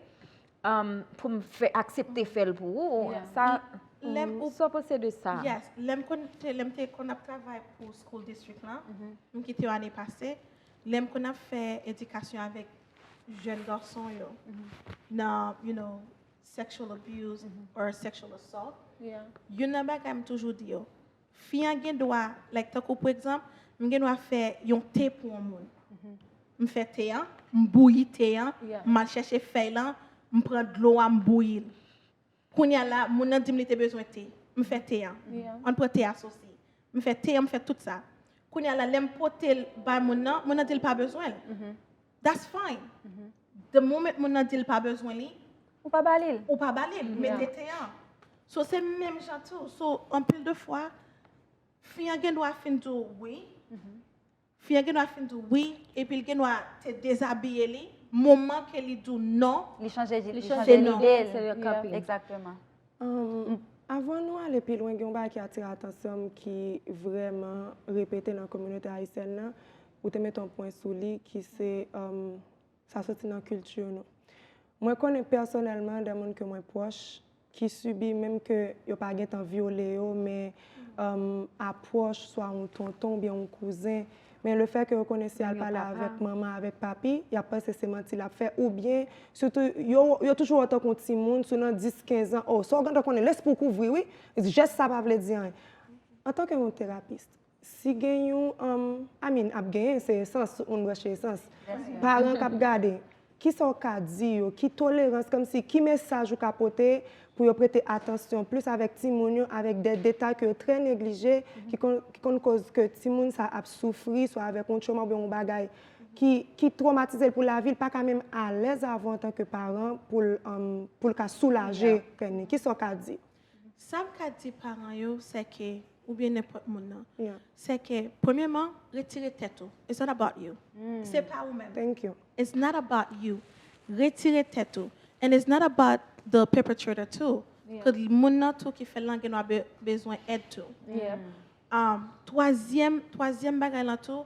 um, pou m fè, aksepte fè l pou ou. Yeah. Sa, Lè m ou sa w panse de sa? Yes, lè m konn te, lè m te konn ap travay pou school district lan, m kite yo ane pase. Lè m konn ap fè edikasyon avèk jèn gason yo nan, you know, sexual abuse or sexual assault. Yeah. Youn nan bagay m toujou di yo, fi an gen dwa, like, tankou pou egzanp, m gen dwa fè yon te pou yon moun. M fè te an, m bouyi te an, Yeah. m al chèche fèy lan, m pran dlo a, m bouyi l. Kounye a la, moun nan di m li te bezwen te. M fè te an. Yeah. Ann pran te asosi. M fè te an, m fè tout sa. Kounye a la, lè m pote l bay moun nan, moun nan di l pa bezwen l. That's fine. The moment moun nan di l pa bezwen li, Ou pa ba li l. Ou pa ba li l, mete te an. So, se menm jan tou. So, anpil de fwa, fi an gen dwa fin di w wi. Fi an gen dwa fin di w wi, epi l gen dwa te dezabiye li. Moman ke li di w non, Li chanje, li chanje chanje non. lide l. Se le kaping. Exactement. Um, avan nou ale pi lwen, gen yon bagay ki atire atansyon m ki vrèman repete nan kominote ayisyèn nan. Ou te mete yon pwen sou li ki se um, sa soti nan kilti nou. Mwen konnen pèsonèlman de moun ke mwen pwòch ki sibi, menm ke yo pa gentan vyole yo, men um, apwòch swa yon tonton oubyen yon kouzen, men lefètke yo konnen si y al pale avèk manman, avèk papi, y ap panse se manti l ap fè, oubyen sitou yo, yo toujou wè w tankou yon timoun, si w nan dis, kenz an, oh, sa w gentan konnen, lespri w kouvri wi, jès sa pa vle di anyen. Antanke yon terapis, si gen yon, um, I mean, ap genyen, se esans, tout moun branche esans. Paran k ap gade, kisa w ka di yo, ki tolerans, kòmsi, ki mesaj ou ka pote pou yo prete atansyon plis avèk timoun yo, avèk de detay ke yo trè neglije, ki konn, ki konn koz ke timoun sa ap soufri, swa avèk yon trauma oubyen yon bagay ki, ki twomatize l pou lavi, l pa ka menm alèz avè w antanke paran pou l, um, pou l ka soulaje kè li. Kisa w ka di? Sa m ka di paran yo, se ke, oubyen nenpòt moun nan, Yeah. se ke, premyèman, retire tèt ou. It's not about you. Se pa ou menm. Thank you. It's not about you. Retire tèt ou. And it's not about the perpetrator too. Ke moun nan tou ki fè l lan gen dwa be- bezwen èd tou. Yeah. Um, twazyèm, twazyèm bagay lan tou,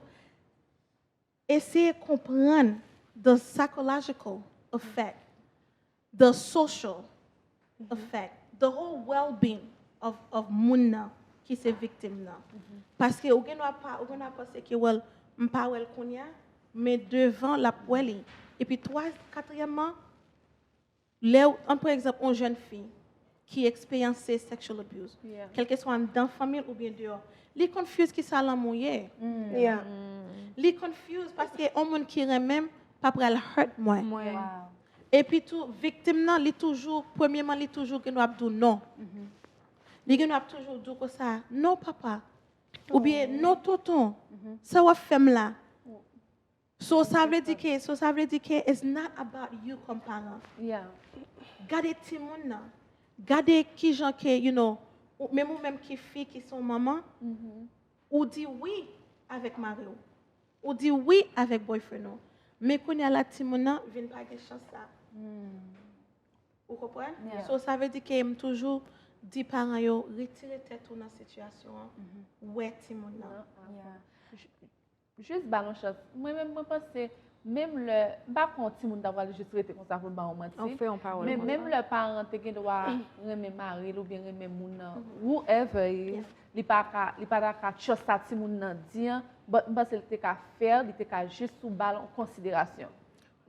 eseye konprann the psychological effect, the social effect, the whole well-being of, of moun nan ki se viktim nan. Paske ou gen dwa pa, ou gen dwa panse ke, well, m pa wè l kounye a, men devan l ap wè li. Epi twa, katriyèmman, lè w, an, pa egzanp, yon jèn fi ki eksperyanse sexual abuse, kèlkeswa anndan fanmi l oubyen deyò, li confuse ki sa lanmou ye. Yeah. Li confuse paske yon moun ki renmen m pa pral hurt mwen. Epi tou, viktim nan, li toujou, premyeman, li toujou gen dwa ap di w non. Li gen dwa ap toujou di w konsa, non papa, oubyen non tonton, sa w ap fè m la. So, sa vle di ke, so, sa vle di ke it's not about you kòm paran. Yeah. Gade timoun nan. Gade kijan ke, you know, ou, menm ou menm ki fi, ki se yon manman, ou di wi avèk mari w. Ou di wi avèk boyfriend ou. Men kounye a la, timoun nan vin pa gen chans la. Ou konprann? Yeah. So, sa vle di ke m toujou di paran yo, retire tèt ou nan sitiyasyon an. Wè timoun nan. Jis ba l yon chans. Mwen menm, mwen panse, menm lè, m pa kwè yon timoun ta pral jis rete konsa pou l ba w manti. An fè yon pawòl Men konsa. Menm lè paran te gen dwa renmen mari l oubyen renmen moun nan, whoever it is, li pa ka, li pa ta ka trust sa timoun nan di an, but m panse l te ka fè, li te ka jis ou ba l yon konsiderasyon.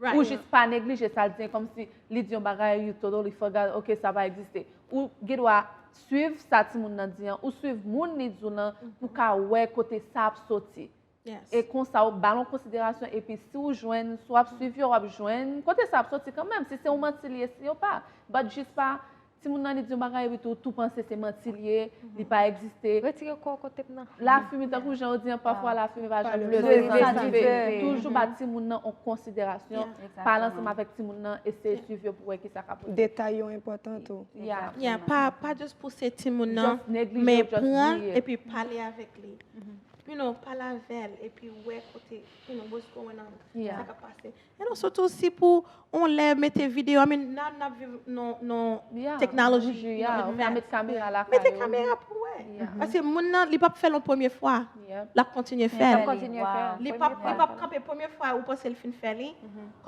Right. Ou jis pa neglije sa l di an, kòmsi li di yon bagay, you totally forgot, ok, sa pa egziste. Ou gen dwa swiv sa timoun nan di an, ou swiv moun li di w lan pou ka wè kote sa ap soti. Yes. E konsa, ou ba l yon konsiderasyon, epi si w jwenn, si w ap swiv yo, w ap jwenn kote sa ap soti kanmenm, si se yon manti li ye, si yo pa. But jis pa, timoun nan li di yon bagay, epi tou, tou panse se manti li ye, li pa egziste. Retire kò w kote m nan. Lafimen, tankou jan yo di an, pafwa lafimen pa janm leve san dife. Toujou ba timoun nan yon konsiderasyon, pale ansanm avèk timoun nan, eseye swiv yo pou wè ki sa k ap pote. Detay yo enpòtan tou. Yeah. Yeah, pa, pa just pouse timoun nan, Just neglije, men just pran bliye. Epi pale avèk li. You know, pale avè l, epi wè kote, you know, what's going on, Yeah. sa k ap pase. And also tou, si pou yon lè mete videyo, I mean, nan n ap viv non, non Yeah, teknoloji, juju, you yeah, know, ou ka advance. Met kamera lakay Mete ou. Kamera pou wè. Yeah. Paske moun nan, li p ap fè l yon premye fwa, Yeah. l ap kontinye fè l. Kontinye fè. Li p ap, li p ap kanpe premye fwa ou panse l fin fè li.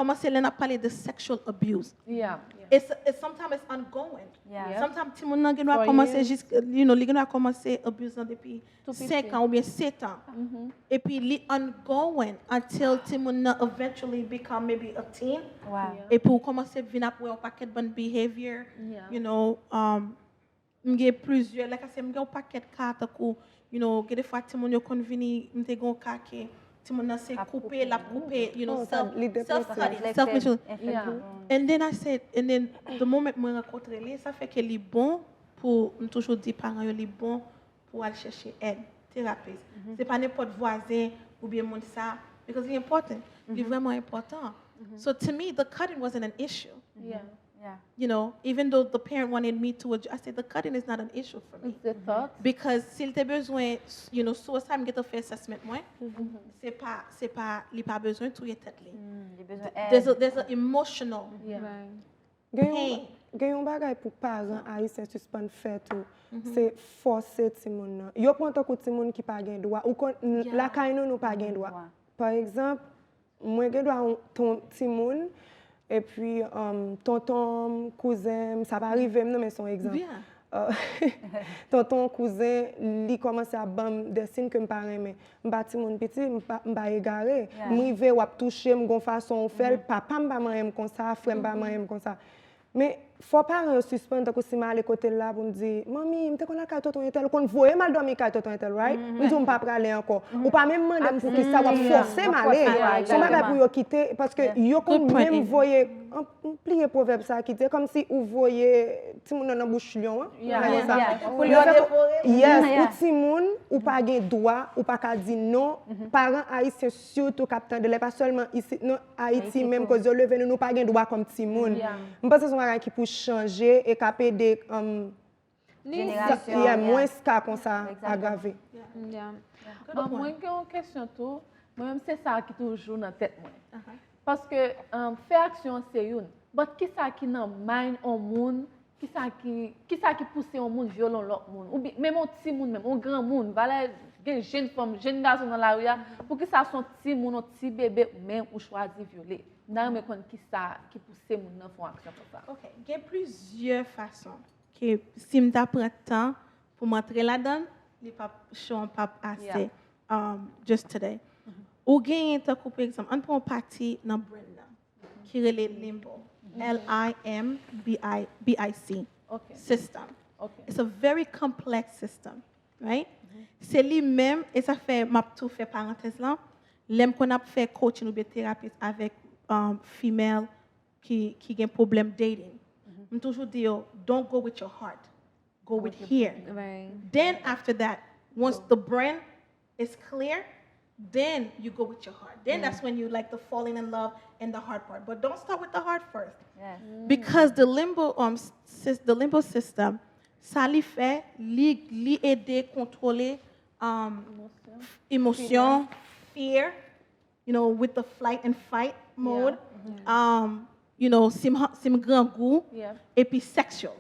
Kòmanse lè n ap pale de sexual abuse. Yeah. It's, it's sometimes it's ongoing. Yeah. Yeah. Sometimes timoun nan gen dwa For kòmanse years. Jis, you know, li gen dwa kòmanse abuse nan depi Tou piti. senk an oubyen sèt an. Mhm. Epi li ongoing until timoun nan eventually become maybe a teen. Wow. Yeah. Epi ou kòmanse vin ap wè yon pakèt bann behavior, Yeah. you know, um, m gen plizyè, like I said, m gen yon pakèt ka tankou, you know, gen de fwa timoun yo konn vini, m te gen yon ka ke timoun nan se Ap koupe, koupe. l ap koupe, you know, Oh, sa, self, li deprese. self cutting, Neglected, self mutilation. efektivman. And then I said, and then the moment mwen rankontre li, sa fè ke li bon pou, m toujou di paran yo, li bon pou al chèche èd, terapis. Se pa nenpòt vwazen oubyen moun sa, because li important, li vrèman enpòtan. So to me, the cutting wasn't an issue. Yeah. Yeah. You know, even though the parent wanted me to, adj- I said the cutting is not an issue for me. It's the thought. Because si l te bezwen, you know, suicide, m gentan fè assessment mwen, se pa, se pa, li pa bezwen touye tèt li. Mm, li bezwen There's a, èd. there's a emotional Yeah. Gen yon, pain. gen yon bagay pou paran ayisyen sispann fè tou. Se fòse timoun nan. Yo pran tankou timoun ki pa gen dwa. Ou konn, n- Yeah. lakay nou, nou pa gen dwa. Dwa. Pa egzanp, mwen gen dwa yon ton timoun, epi um, tonton m, kouzen m, sa pa rive m non, men se yon egzanp. Yeah. Uh, tonton, kouzen, li kòmanse ap ban m de siy ke m pa renmen. M pa timoun piti, m pa, m pa egare. Yeah. M rive, w ap touche m gon fason, ou fè l, papa m pa manyen m konsa, frè m pa manyen m konsa. Men, fò paran yo sispann, tankou si m ale kote l la pou m di, manmi, m te konn al kay tonton entèl, ou konn voye m al dòmi kay tonton entèl, right? M di w m pa prale ankò. Ou pa menm mande m pou ki sa, w ap fòse m ale. Se yon bagay pou yo kite, paske yo konn Good point, menm Eden. Voye, an- m pliye pwovèb sa ki di, kòmsi ou voye timoun nan nan bouch lyon an. Yeah. Bagay sa. Yeah. Pou yo devore. Yes, Yeah. Ou timoun, ou pa gen dwa, ou pa ka di non. Paran ayisyen sitou k ap tande, lè pa sèlman isit, non, Ayiti Ayiti menm, tou. Koz yo leve nou, nou pa gen dwa kòm timoun. Yeah. M panse se yon bagay ki pou chanje e k ap ede um, Jenerasyon, yeah, yeah. Mwens ka konsa Exactement. Agrave. Yeah. Yeah. Good Bon, point. Mwen gen yon kesyon tou. Mwen menm se sa ki toujou nan tèt mwen. Uh-huh. Paske um, fè aksyon an se youn. But kisa ki nan mind on moun Kisa ki, kisa ki pouse yon moun vyole yon lòt moun? Oubyen menm yon timoun, menm yon granmoun, valè gen jenn fanm, jenn gason nan lari a, poukisa se yon timoun, yon ti bebe, men ou chwazi vyole? M ta renmen konn kisa ki pouse moun nan fè yon aksyon konsa. Ok, gen plizyè fason ke si m ta pran tan pou m antre ladan l, li p ap, show an p ap ase um, just today. Ou genyen tankou, pa egzanp, ann pran yon pati nan brain nan ki rele limbo. L I M B I B I C system. It's a very complex system, right? Se li menm, e sa fè m ap tou fè parantèz lan, lè m konn ap fè coaching oubyen terapi avèk um, female ki, ki gen pwoblèm dating. M toujou di yo, don't go with your heart, go with here. Then after that, once the brain is clear, then you go with your heart. Then that's when you like the falling in love and the heart part. But don't start with the heart first. Because the limbo, um, sys- the limbo system, sa li fè, li, li ede kontwole um, emosyon, fear, you know, with the flight and fight mode, um, you know, si m, si m grangou, epi sexual.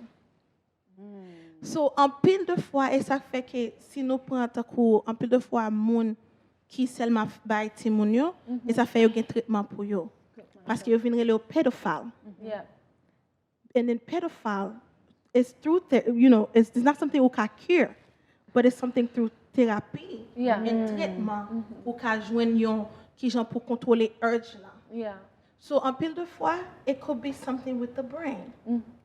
So, anpil de fwa, e sa k fè ke si nou pran tankou, anpil de fwa, moun ki sèlman bay timoun yo, e sa fè yo gen tretman pou yo. Paske yo vin rele yo pedophile. And then pedophile is through, ther- you know, it's, it's not something ou ka cure, but it's something through therapy and tretman ou ka jwenn yon kijan pou kontwole urge lan. So anpil de fwa, it could be something with the brain.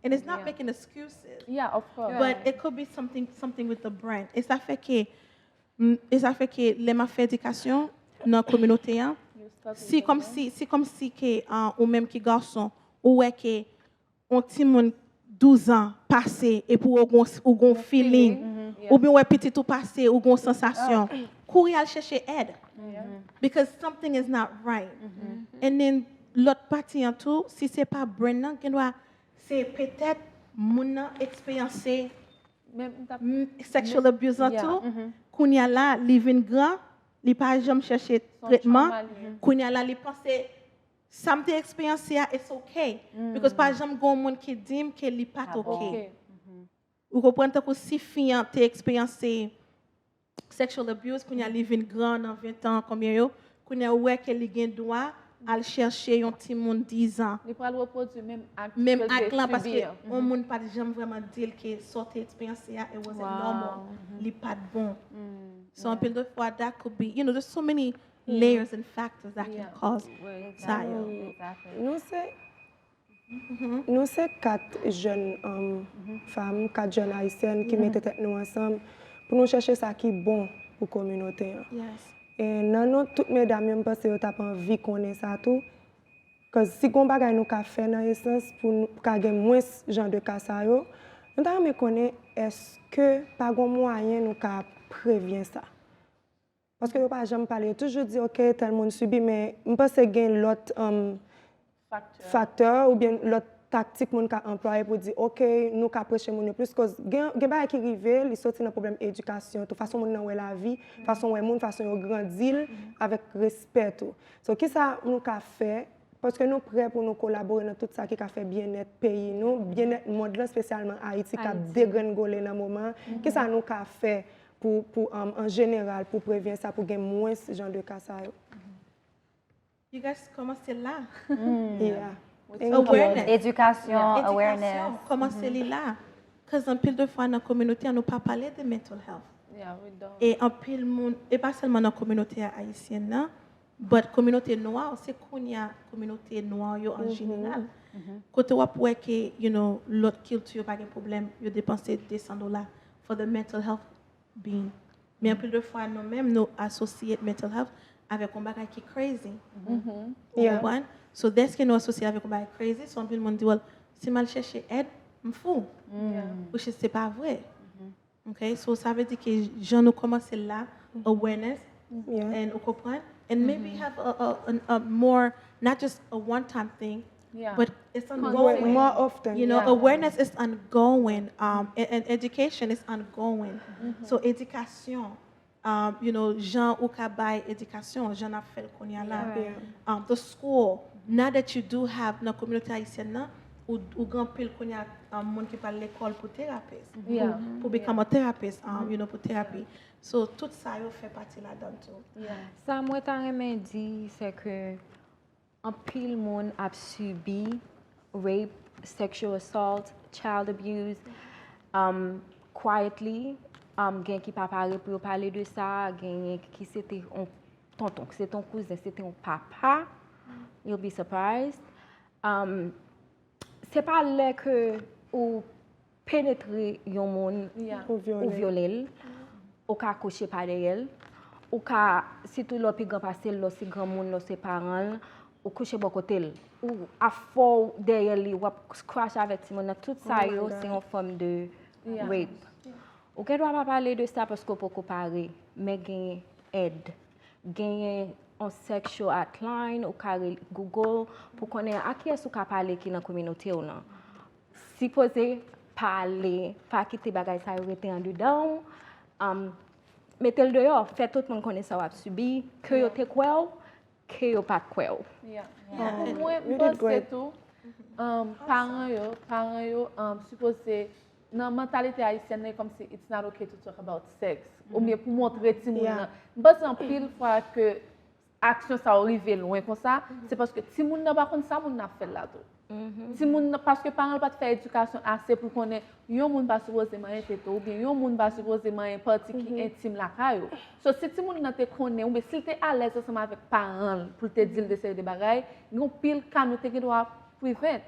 And it's not making excuses, Yeah, of course. But it could be something something with the brain. E sa fè ke mm, e sa fè ke lè m ap fè edikasyon nan kominote an, si kòm si si kòm si ke uh, ou menm ki gason, ou wè ke yon timoun douz an pase epi ou gon ou gon feeling, oubyen wè pitit ou pase ou gon sansasyon, kouri al chèche èd. Because something is not right. And then lòt pati an tou, si se pa brain nan, gen dwa se petèt moun nan eksperyanse sexual abuse an tou. Kounye a la, li vin gran, li pa janm chèche tretman. Kounye a la, li panse sa m te eksperyanse a, it's okay. Because pa janm gen yon moun ki di m ke li pa t okay. Ou konprann, tankou si fi an te eksperyanse sexual abuse, kounye a li vin gran nan ven tan, konbyen yo, kounye a ou wè ke li gen dwa al chèche yon timoun diz an. Li pral repwodui menm ak menm ak lan, paske yon moun pa t janm vrèman di l ke sa w te eksperyanse a, it wasn't normal. Li pa t bon. So anpil de fwa, that could be, you know, there's so many layers and factors that can cause sa yo. Nou se Nou se kat jèn um, fanm, kat jèn ayisyèn ki mete tèt nou ansanm pou nou chèche sa ki bon pou kominote an. E nan non tout medam yo, m panse yo t ap anvi konnen sa tou. Cause si gon bagay nou ka fè nan esans pou nou ka gen mwens jan de ka sa yo, nou ta renmen konnen èske pa gon mwayen nou ka prevyen sa. Paske yo pa janm pale, yo toujou di, ok, tèl moun sibi, men m panse gen lòt um, faktè oubyen lòt taktik moun ka anplwaye pou di, ok, nou ka preche moun yo plis, koz gen, gen bagay ki rive, li soti nan pwoblèm edikasyon tou, fason moun nan wè lavi, fason wè moun, fason yo grandi l, avèk respè tou. So, kisa nou ka fè, paske nou prè pou nou kolabore nan tout sa ki ka fè byennèt peyi nou, byennèt mond lan, espesyalman Ayiti k ap degrengole nan moman an, kisa nou ka fè pou, pou um, an jeneral, pou prevyen sa, pou gen mwens jan de ka sa yo. You guys kòmanse la. Yeah. Awareness. Edikasyon, awareness. Kòmanse li la. Cause anpil de fwa nan kominote an, nou pa pale de mental health. Yeah, we don't. E anpil moun, e pa sèlman nan kominote a ayisyèn nan, but kominote nwa, se kounye a kominote nwa yo an jeneral. Kote w ap wè ke, you know, lòt kilti yo pa gen pwoblèm, yo depanse de san dola for the mental health being. Men anpil de fwa, nou menm, nou associate mental health avèk yon bagay ki crazy. Ou konprann? So, dèske nou asosye avèk yon bagay crazy, so anpil moun di, well, si m al chèche èd, m fou. Which is, se pa vre. Ok, so sa vle di ke jan nou kòmanse la, awareness, and ou konprann, and maybe have a, a, a, a more, not just a one time thing, Yeah. but it's ongoing. More often. You know, Yeah. Awareness is ongoing, um, and, and education is ongoing. So, edikasyon, um, you know, jan ou ka bay edikasyon, jan n ap fè l kounye a la. Yeah. Um, the school, now that you do have nan kominote ayisyèn nan, ou, ou gen anpil kounye a, um, moun ki pral lekòl pou terapis, pou, pou become a therapist, um, you know, pou terapi. So, tout sa yo fè pati ladan tou. Sa mwen ta renmen di, se ke anpil moun ap sibi rape, sexual assault, child abuse, um, quietly. Um, gen ki pa pare pou yo pale de sa, genyen ki se te yon tonton, se te yon kouzen, se te yon papa. You'll be surprised. Um, se pa lè ke ou penetre yon moun, ou vyole l, ou ka kouche pa dèyè l, ou ka, sitou lè w pi gran pase l, lè w se granmoun, lè w se paran l, ou kouche bò kote l, ou afò w dèyè li, w ap scratch avèk timoun nan, tout sa yo se yon fòm de rape. Ou gen dwa pa pale de sa paske w poko pare, men genyen èd. Genyen yon sexual hotline, ou ka rele Google pou konnen a kiyès ou ka pale ki nan kominote w nan. Sipoze pale, pa kite bagay sa yo rete andedan w. Um, mete l deyò, fè tout moun konnen sa w ap sibi, ke yo te kwè w, ke yo pa t kwè w. Pou mwen, m panse tou, um, paran yo, paran yo, um, sipoze, nan mantalite ayisyèn nan, e kòmsi it's not okay to talk about sex. Oubyen pou montre timoun nan. M panse anpil fwa ke aksyon sa yo rive lwen konsa, se paske timoun nan pa konn sa moun nan ap fè l la tou. Timoun nan, paske paran l pa t fè edikasyon ase pou l konnen yon moun pa sipoze manyen tete w, oubyen yon moun pa sipoze manyen pati ki entim lakay ou. So, si timoun nan te konnen, oubyen si l te alèz ansanm avèk paran l pou l te di l de seri de bagay, gen yon pil ka nou te gen dwa prevent.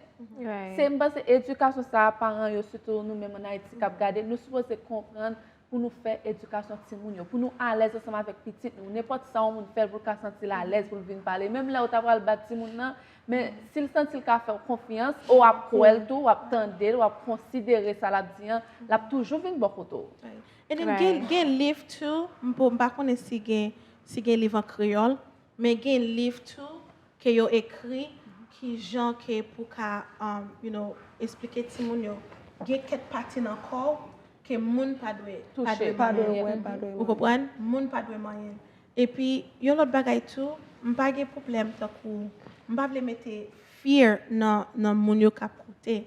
Se, m panse edikasyon sa a, paran yo, sitou nou menm ann Ayiti k ap gade, nou sipoze konprann pou nou fè edikasyon timoun yo, pou nou alèz ansanm avèk pitit nou. Nenpòt sa yon moun fè l pou l ka santi l alèz pou l vin pale. Menm lè ou ta pral bat timoun nan, men si l santi l ka fè w konfyans, ou ap kwè l tou, w ap tande l, w ap konsidere sa l ap di an, l ap toujou vin bò kote w. And then gen, gen liv tou, m po, m pa konnen si gen, si gen liv an kreyòl, men gen liv tou ke yo ekri ki jan ke pou ka, um, you know, esplike timoun yo. Gen kèk pati nan kò w ke moun pa dwe, pa dwe touche, pa dwe manyen. Wè, pa dwe wè. Ou konprann? Moun pa dwe manyen. Epi, yon lòt bagay tou, m pa gen pwoblèm tankou, m pa vle mete fear nan, nan moun yo k ap koute.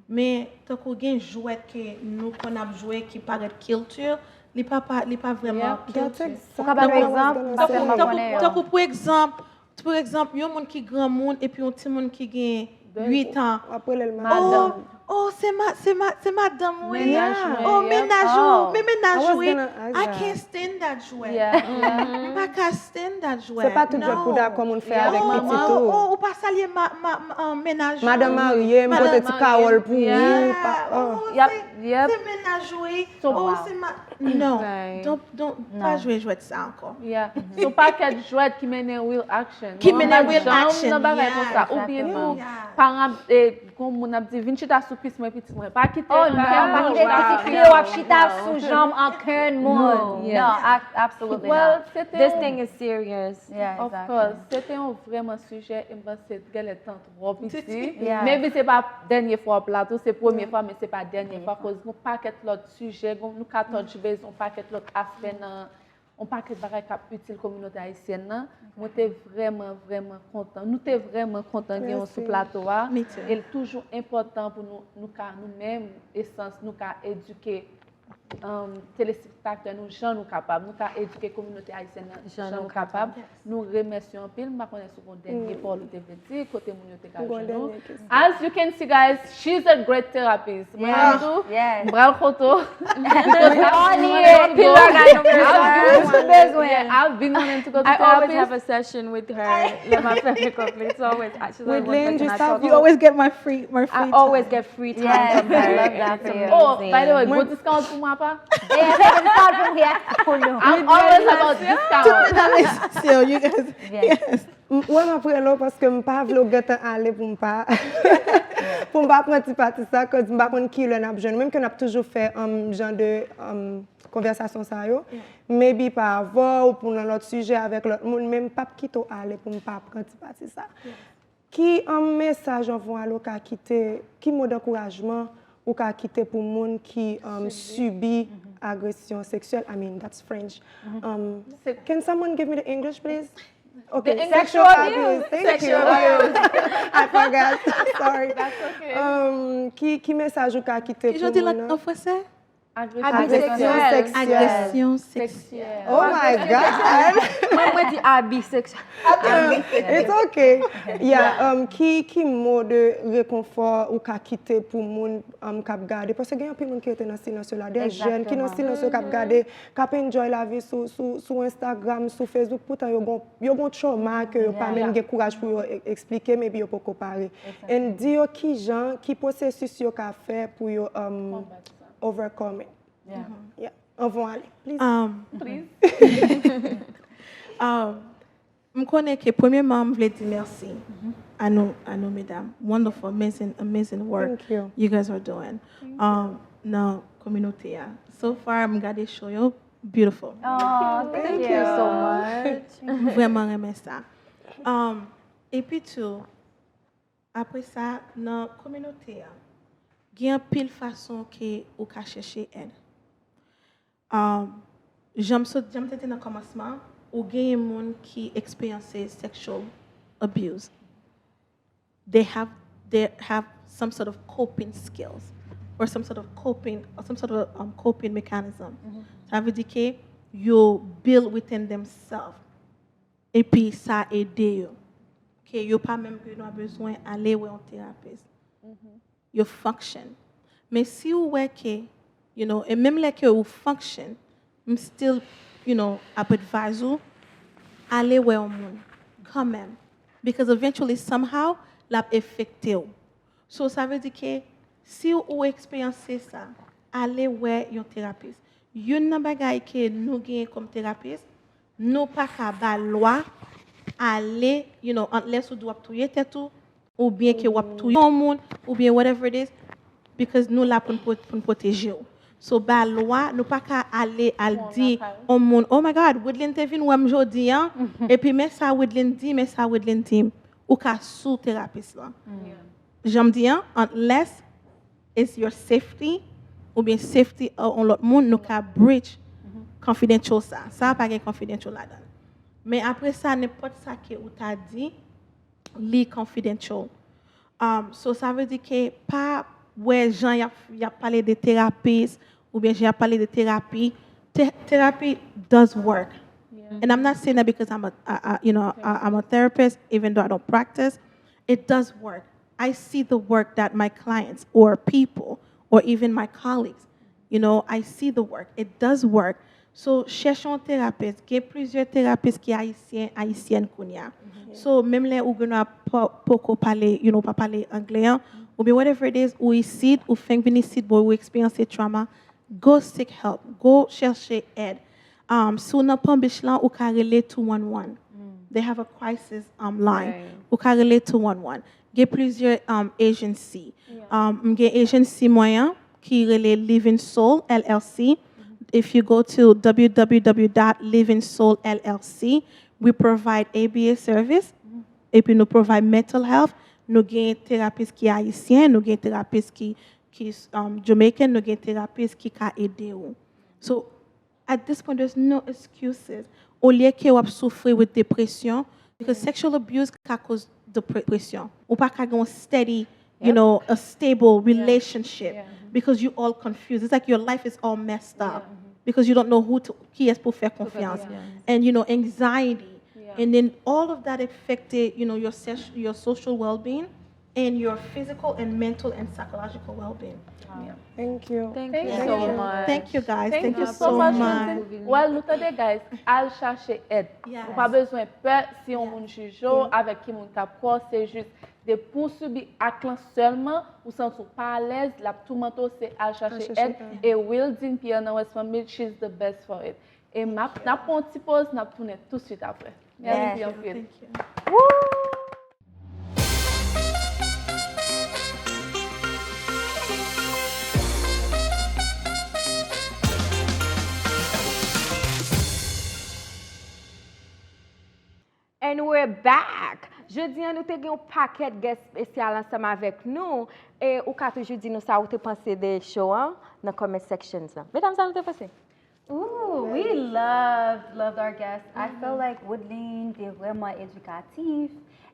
Men, tankou gen jwèt ke nou konn ap jwe ki parèt kilti, li pa, pa, li pa vrèman kilti. Ou ka ba nou egzanp, paske m pa konnen yo. Tankou, pou egzanp, pou egzanp, yon moun ki granmoun epi yon timoun ki gen uit an. W ap rele l madanm. Oh, se ma, se ma, se madanm ou ye. Mennaj mwen, Oh, yep. mennaj ou, men mennaj ou ye. I can't stand that jwèt. Yeah, yeah. M pa ka stand that jwèt. Se pa tout jwèt pou dakò moun fè avèk pitit Oh, ou. oh, ou pa salye ma, ma, ma, uh, mennaj ou. Madanm marye, m pote ti kawòl pou ou. Yeah. Pa- oh. Oh, Yep, se, yep. se mennaj ou ye. Oh, se ma, non. Don't, don't, pa jwe jwèt sa ankò. Yeah. Se yon pakèt jwèt ki mennen real action. Ki mennen real action, Nan bagay yeah. Konsa. Oubyen tou, Exactement. paran ap, e, gon moun ap di, vin chita sou kwis mwen, pitit mwen. Pa kite Oh non, pa pa kite pitit yo ap chita sou janm ankenn moun. Yeah. Non, a- absolutely Well, not. se te This yon- thing is serious. Of course. Se te yon vrèman sijè, e m panse genlè tan twò piti. Yeah. Maybe se pa dènye fwa w ap la tou, se premye fwa, men se pa dènye fwa. Koz yon pakèt lòt sijè, gon- nou ka touch base yon pakèt lòt aspè nan yon pakèt bagay k ap itil kominote ayisyèn nan. Mwen te vrèman, vrèman kontan. Nou te vrèman kontan gen w sou plato a. Me too. E l toujou enpòtan pou nou, nou ka, nou menm, esans, nou ka edike um, telespektatè nou jan nou kapab. Nou ka edike kominote ayisyèn nan jan nou kapab. Nou remèsye w anpil. M pa konnen si w gon dènye pawòl ou te vle di, kote moun yo te ka jwenn ou. As you can see, guys, she's a great therapist. Mwen menm tou, m pral kote w. Because I've been wanting to go to therapist. Bezwen. Yeah, I've been wanting to go to I always have therapist. A session with her. Lè m ap fè makeup li, it's always, she's always one person I talk You to. Always get my free, my free I always get free time from her. It's amazing. Oh, by the way, gwo discount pou mwen apa? Yeah, it's all from here. Oh, no. I'm always about discount. So you guys, yes. M- Mwen m ap rele w paske m pa vle w gentan ale pou m pa pou m pa pran ti pati sa, cause m pa konn kilè n ap jwenn. Menm ke n ap toujou fè um, jan de um, konvèsasyon sa yo. Maybe pa avè w, pou nan lòt sijè avèk lòt moun, men m p ap kite w ale pou m pa pran ti pati sa. Ki um, mesaj anvan w ale w ka kite, ki mo dankourajman ou ka kite pou moun ki um, sibi agresyon seksyèl? I mean, that's French. Um, can someone give me the English, please? Okay, sexual abuse. Thank you. I forgot. Sorry. That's okay. Um, ki, ki mesaj ou ka kite pou moun nan? Ki jan di l an fransè? Agression sexuelle. Agression sexuelle. Oh my God! Mwen, mwen di abi seksyèl. It's okay. Yeah, um, ki, ki mo de rekonfò ou ka kite pou moun, um, k ap gade? Paske gen anpil moun ki rete nan silans yo la. De jèn ki nan silans yo k ap gade, k ap enjoy lavi sou, sou, sou Instagram, sou Facebook. Poutan yo gon, yo gon trauma ke yo pa menm gen kouraj pou yo e-, eksplike, maybe yo poko pare. And di yo ki jan, ki pwosesis yo ka fè pou yo, um, overcome it. Yeah. Anvan ale, please. Um, please. Um, m konnen ke premyèman m vle di mèsi a nou, a nou medam. Wonderful, amazing, amazing work you guys are doing. Um, nan kominote a. So far, m gade show yo, beautiful. Oh, thank you so much. M vrèman renmen sa. Um, epi tou, apre sa, nan kominote a, gen anpil fason ke ou ka chèche èd. Um, jan m sot, jan m te di nan kòmansman, ou genyen moun ki eksperyanse sexual abuse. They have, they have some sort of coping skills or some sort of coping, or some sort of, um, coping mechanism. Sa vle di ke yo build within themselves. Epi sa ede yo. Ke yo pa menm gen dwa bezwen ale wè yon terapis. Yo function. Men si ou wè ke, you know, e menm lè ke ou function, m still, you know, ap advise ou, ale wè yon moun, kanmenm. Because eventually, somehow, l ap efekte w. So, sa vle di ke si ou eksperyanse sa, ale wè yon terapis. Youn nan bagay ke nou genyen kòm terapis, nou pa ka ba lwa ale, you know, unless ou di w ap touye tèt ou, oubyen ke w ap touye yon moun, oubyen whatever it is, because nou la pou n pwo-, pou n pwoteje w. So, ba lwa, nou pa ka ale al di yon moun, "Oh my God, Widlin te vin wè m jodi an, epi men sa Widlin di, men sa Widlin di." Ou ka sou terapis lan. Jan m di an, unless it's your safety, oubyen safety a yon lòt moun, nou ka breach confidential sa. Sa pa gen confidential ladan l. Men apre sa, nenpòt sa ke ou ta di, li confidential. Um, so, sa vle di ke pa wè jan y ap, y ap pale de terapis, oubyen jan y ap pale de terapi. Te-, therapy does work. And I'm not saying that because I'm a, a, a, you know, a, I'm a therapist, even though I don't practice. It does work. I see the work that my clients or people or even my colleagues, you know, I see the work. It does work. So, chèche yon terapis. Gen plizyè terapis ki ayisyen, ayisyèn kounye a. So, menm lè ou gen dwa po-, poko pale, you know, pa pale anglè an, oubyen whatever it is, ou isit, ou fenk vin isit, bon, ou eksperyanse trauma, go seek help, go chèche èd. Um, si w nan Palm Beach lan, ou ka rele two one one. They have a crisis, um, line. Ou ka rele two one one. Gen plizyè, um, agency. Um, m gen agency mwen an ki rele Living Soul L L C. If you go to w w w dot living soul l l c, we provide A B A service. Epi nou provide mental health. Nou gen terapis ki ayisyen, nou gen terapis ki, ki, um, Jamaican, nou gen terapis ki ka ede w. So, at this point, there's no excuses. Olye ke w ap soufri with depression, because sexual abuse ka koz depre-, depression. Ou pa ka gen yon steady, you know, a stable relationship because you all confused. It's like your life is all messed up because you don't know who to, kiyès pou fè konfyans. And, you know, anxiety. And then all of that affected, you know, your ses-, your social well-being and your physical and mental and psychological well-being. Thank you. Thank you so much. Thank you, guys. Thank you so much. Well, nou tande, guys, al chache èd. Ou pa bezwen pè si yon moun jije w, avèk ki moun k ap kwè w, se jis depi w sibi ak lan sèlman, ou santi w pa alèz, l ap toumante w, se al chache èd. E Wildine Pierre nan West Palm Beach, she's the best for it. E m ap, n ap pran yon ti poz, n ap tounen tousuit apre. Mèsi anpil. Woo! And we're back! Jodi a, nou te gen yon pakèt guest espesyal ansanm avèk nou. E ou ka toujou di nou sa ou te panse de show an nan comment sections lan. Medam, sa nou te panse? Ooh, We loved, loved our guests. I feel like Woodline te vrèman edikatif.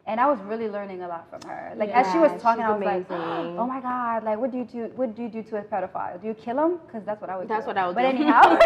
And I was really learning a lot from her. Like as she was talking, I was like, oh my God, like what do you do? What do you do to a pedophile? Do you kill him? Because that's what I would do. That's what I would do. But anyhow,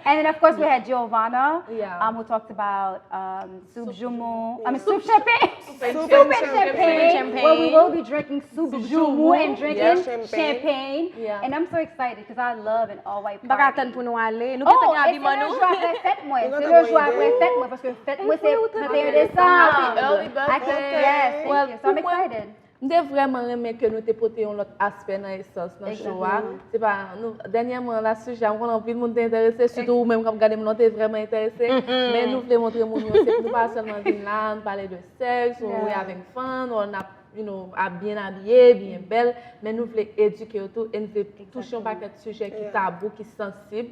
and then of course we had Giovanna, um, who talked about um, soup joumou. I mean soup champagne. Soup and champagne. Where we will be drinking soup joumou and drinking champagne. And I'm so excited because I love an all white party. M pa ka tann pou nou ale. Nou gentan gen abiman nou. Se le jou apre fèt mwen. Se le jou apre fèt mwen paske fèt mwen se trannteyen desanm. Happy early birthday. Yes, thank you. So I'm excited. M te vrèman renmen ke nou te pote yon lòt aspè nan esans nan show a. Se pa nou dènyèman la sijè a m konnen anpil moun te enterese, sitou ou menm k ap gade m nan w te vrèman enterese. Men nou vle montre moun yo se nou pa sèlman vin la, nou pale de sèks, ou we having fun, ou n ap you know, a byen abiye, byen bèl, men nou vle edike yo tou e nou vle touche yon pakèt sijè ki tabou, ki sansib.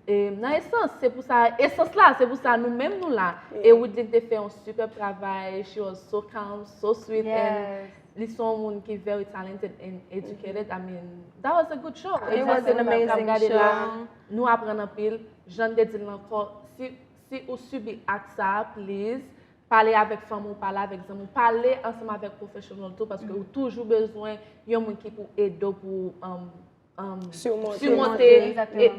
E nan esans, se pou sa, esans la, se pou sa nou menm nou la. E Woodline te fè yon superb travay, she was so calm, so sweet, and li se yon moun ki very talented and educated. I mean, that was a good show. It was an amazing show. Nou aprann anpil, jan n te di l ankò, si, si ou sibi ak sa, please, pale avèk fanmi w, pale avèk zanmi w, pale ansanm avèk professional tou, paske ou toujou bezwen yon moun ki pou ede w pou um, um, surmonte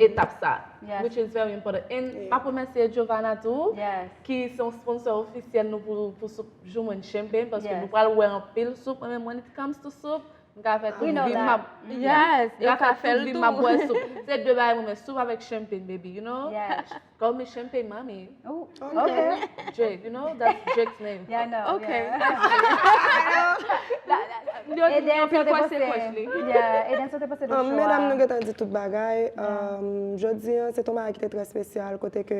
etap sa, which is very important. And m ap remèsye Giovanna tou, ki se yon sponsor ofisyèl nou pou, pou soup joumou and champagne, paske nou pral wè anpil soup, mwen menm when it comes to soup, m ka fè tout vi m ap m ka fè tout vi m ap bwè soup. Se de bagay mwen men, soup avèk champagne, baby, you know? Call me champagne mommy. Oh, okay. Drake, you know? That's Drake's name. Yeah, I know. Okay. Eden, sa te panse. Yeah, Eden, sa te panse de show a? Medam, nou gentan di tout bagay. Um, jodi an, se ton bagay ki te trè espesyal, kote ke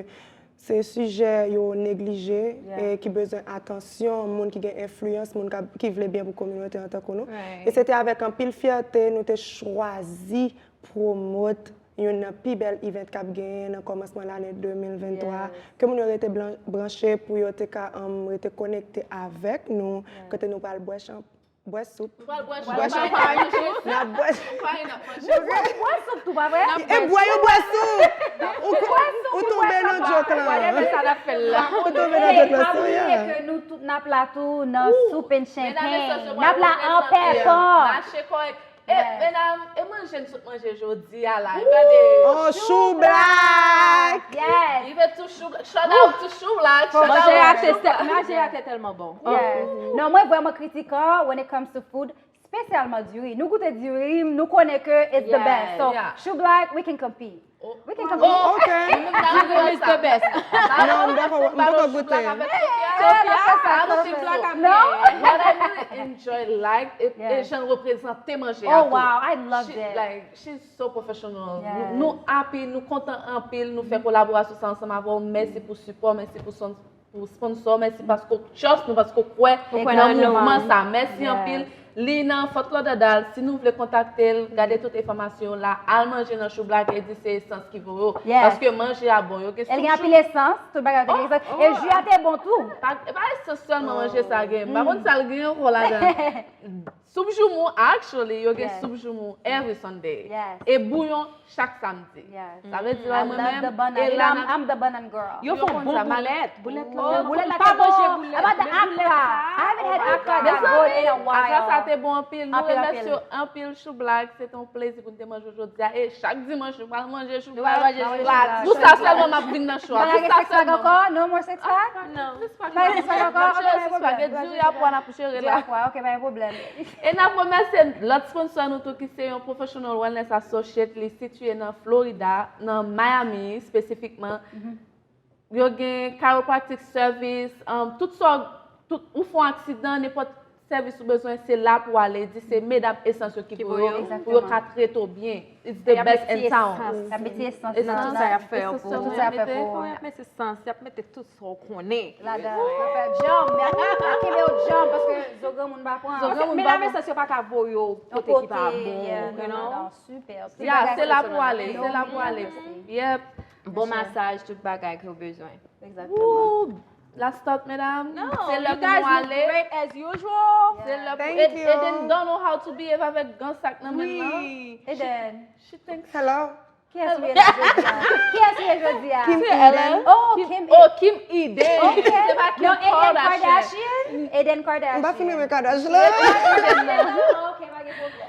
se sijè yo neglije e ki bezwen atansyon moun ki gen enfliyans, moun ki vle byen pou kominote an tankou nou. E se te avèk anpil fyète nou te chwazi pwomot youn nan pi bèl event k ap genyen nan kòmansman lane de mil venntwa, ke moun yo rete branche pou yo te ka um, rete konekte avèk nou, kote nou pral bwè chanp. Bwè soup. Bwè chanpay. N ap bwè. Bwè soup tou, pa vre? E bwè yo bwè soup. Ou tonbe nan djòk la. Ou tonbe nan djòk la. Pa bliye ke nou tout n ap la tou nan soup and champagne. N ap la an pèpon. Mache kòrèk. E medam, e manje n sot manje jodi a la. Gade. Oh, choublak. Yes. Li fè tou choublak. Shout out to choublak. Manje a te tèlman bon. Non, mwen vrèman kritikan when it comes to food, spesyalman diri. Nou goute diri, nou konnen ke it's the best. So, choublak, we can compete. We can compete. Diri is the best. Non, m poko goute. What I really enjoy like e jan l reprezante manje a tou. Oh wow, I love that. Like, she's so professional. Nou happy, nou kontan anpil, nou fè kolaborasyon sa ansanm avè w. Mèsi pou sipò, mèsi pou pou sponsor, mèsi paske w trust nou, paske w kwè nan mouvman sa. Mèsi anpil. Li nan Fort Lauderdale, si nou vle kontakte l, gade tout enfòmasyon yo la, al manje nan choublak e di se esans ki voye w. Paske manje a bon, yo gen soup. El gen anpil esans, tout bagay yo te gen esans. E ji a te bon tou. E pa esans sèlman manje sa gen. M pa konn sa l gen ankò ladan. Soup joumou, actually, yo gen soup joumou every Sunday. E bouyon chak samdi. Sa vle di la mwen menm e la n ap. I'm the bun and girl. Yo fè yon bon boulèt. Boulèt la, boulèt la pa manje boulèt. About the akra. I haven't had akra that good in a while. Akra sa te bon anpil. Nou remèsye w anpil, choublak. Se te yon plezi pou n te manje w jodi a. E chak dimanch nou pral manje choublak. Pou sa sèlman m ap vin nan show a. Pou sa sèlman. No more six pack? Non. Six pack ankò? Ok, pa gen pwoblèm. Diri a pwa n ap jere la. Diri a pwa, ok, pa gen pwoblèm. E n ap remèsye lòt sponsor nou tou ki se yon professional wellness associate, li sitiye nan Florida, nan Miami espesifikman. Yo gen chiropractic service, um, tout sa, tout, ou fè yon aksidan, nenpòt sèvis ou bezwen, se la pou w ale, di se medam esans yo ki voye w, pou yo ka trete w byen. It's the best in town. Y ap mete esans nan tout sa y ap fè yo pou ou. Tout sa y ap fè pou ou. Y ap mete esans, y ap mete tout sa w konnen. Ladan, y ap fè djanm, y ap kenbe w djanm, paske zo granmoun pa pran. Medam esans yo pa ka voye w kote ki pa bon, you know. Ya, se la pou w ale, se la pou w ale. Yep. Bon masaj, tout bagay ke w bezwen. Egzakteman. Ooh, la start, medam. Se lè pou nou ale. Se lè pou Eden don't know how to behave avèk gan sak nan men l lan. Eden. She thinks. Hello. Kiyès ou ye la jodi a? Kiyès ou Jodi a. Kim Eden. Oh, Kim. Oh, Kim Eden. Okay. Se pa Kim Non, Eden Kardashian. Kardashian. Eden Kardashian. M pa fin renmen Kardashian la. Ok, pa gen pwoblèm.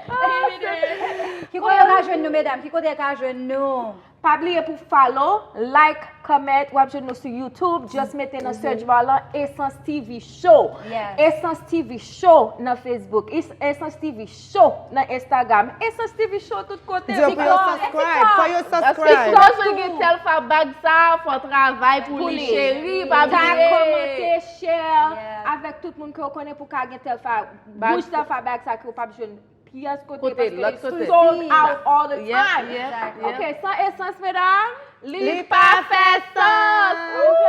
Ki kote yo ka jwenn nou, medam? Ki kote yo ka jwenn nou? Pa bliye pou follow, like, comment, w ap jwenn nou sou YouTube. Just mete nan search bar lan Essence T V Show. Yes. Essence T V Show nan Facebook. Es- Essence T V Show nan Instagram. Essence T V Show tout kote. Di yo pou yo subscribe. Fò yo Paske subscribe. si w bezwen gen Telfa bag sa, fò travay pou li, cheri. Pa Tag, bliye. Kòmante, Share Yeah. avèk tout moun ke w konnen pou ka gen Telfa. Bouch Telfa bag sa ke w p ap jwenn pyès kote Kote, paske lòt it's kote. Sold out all the Yeah, time. Yeah, yeah. Ok, san esans, medam, li Li pa fè sans. Ok?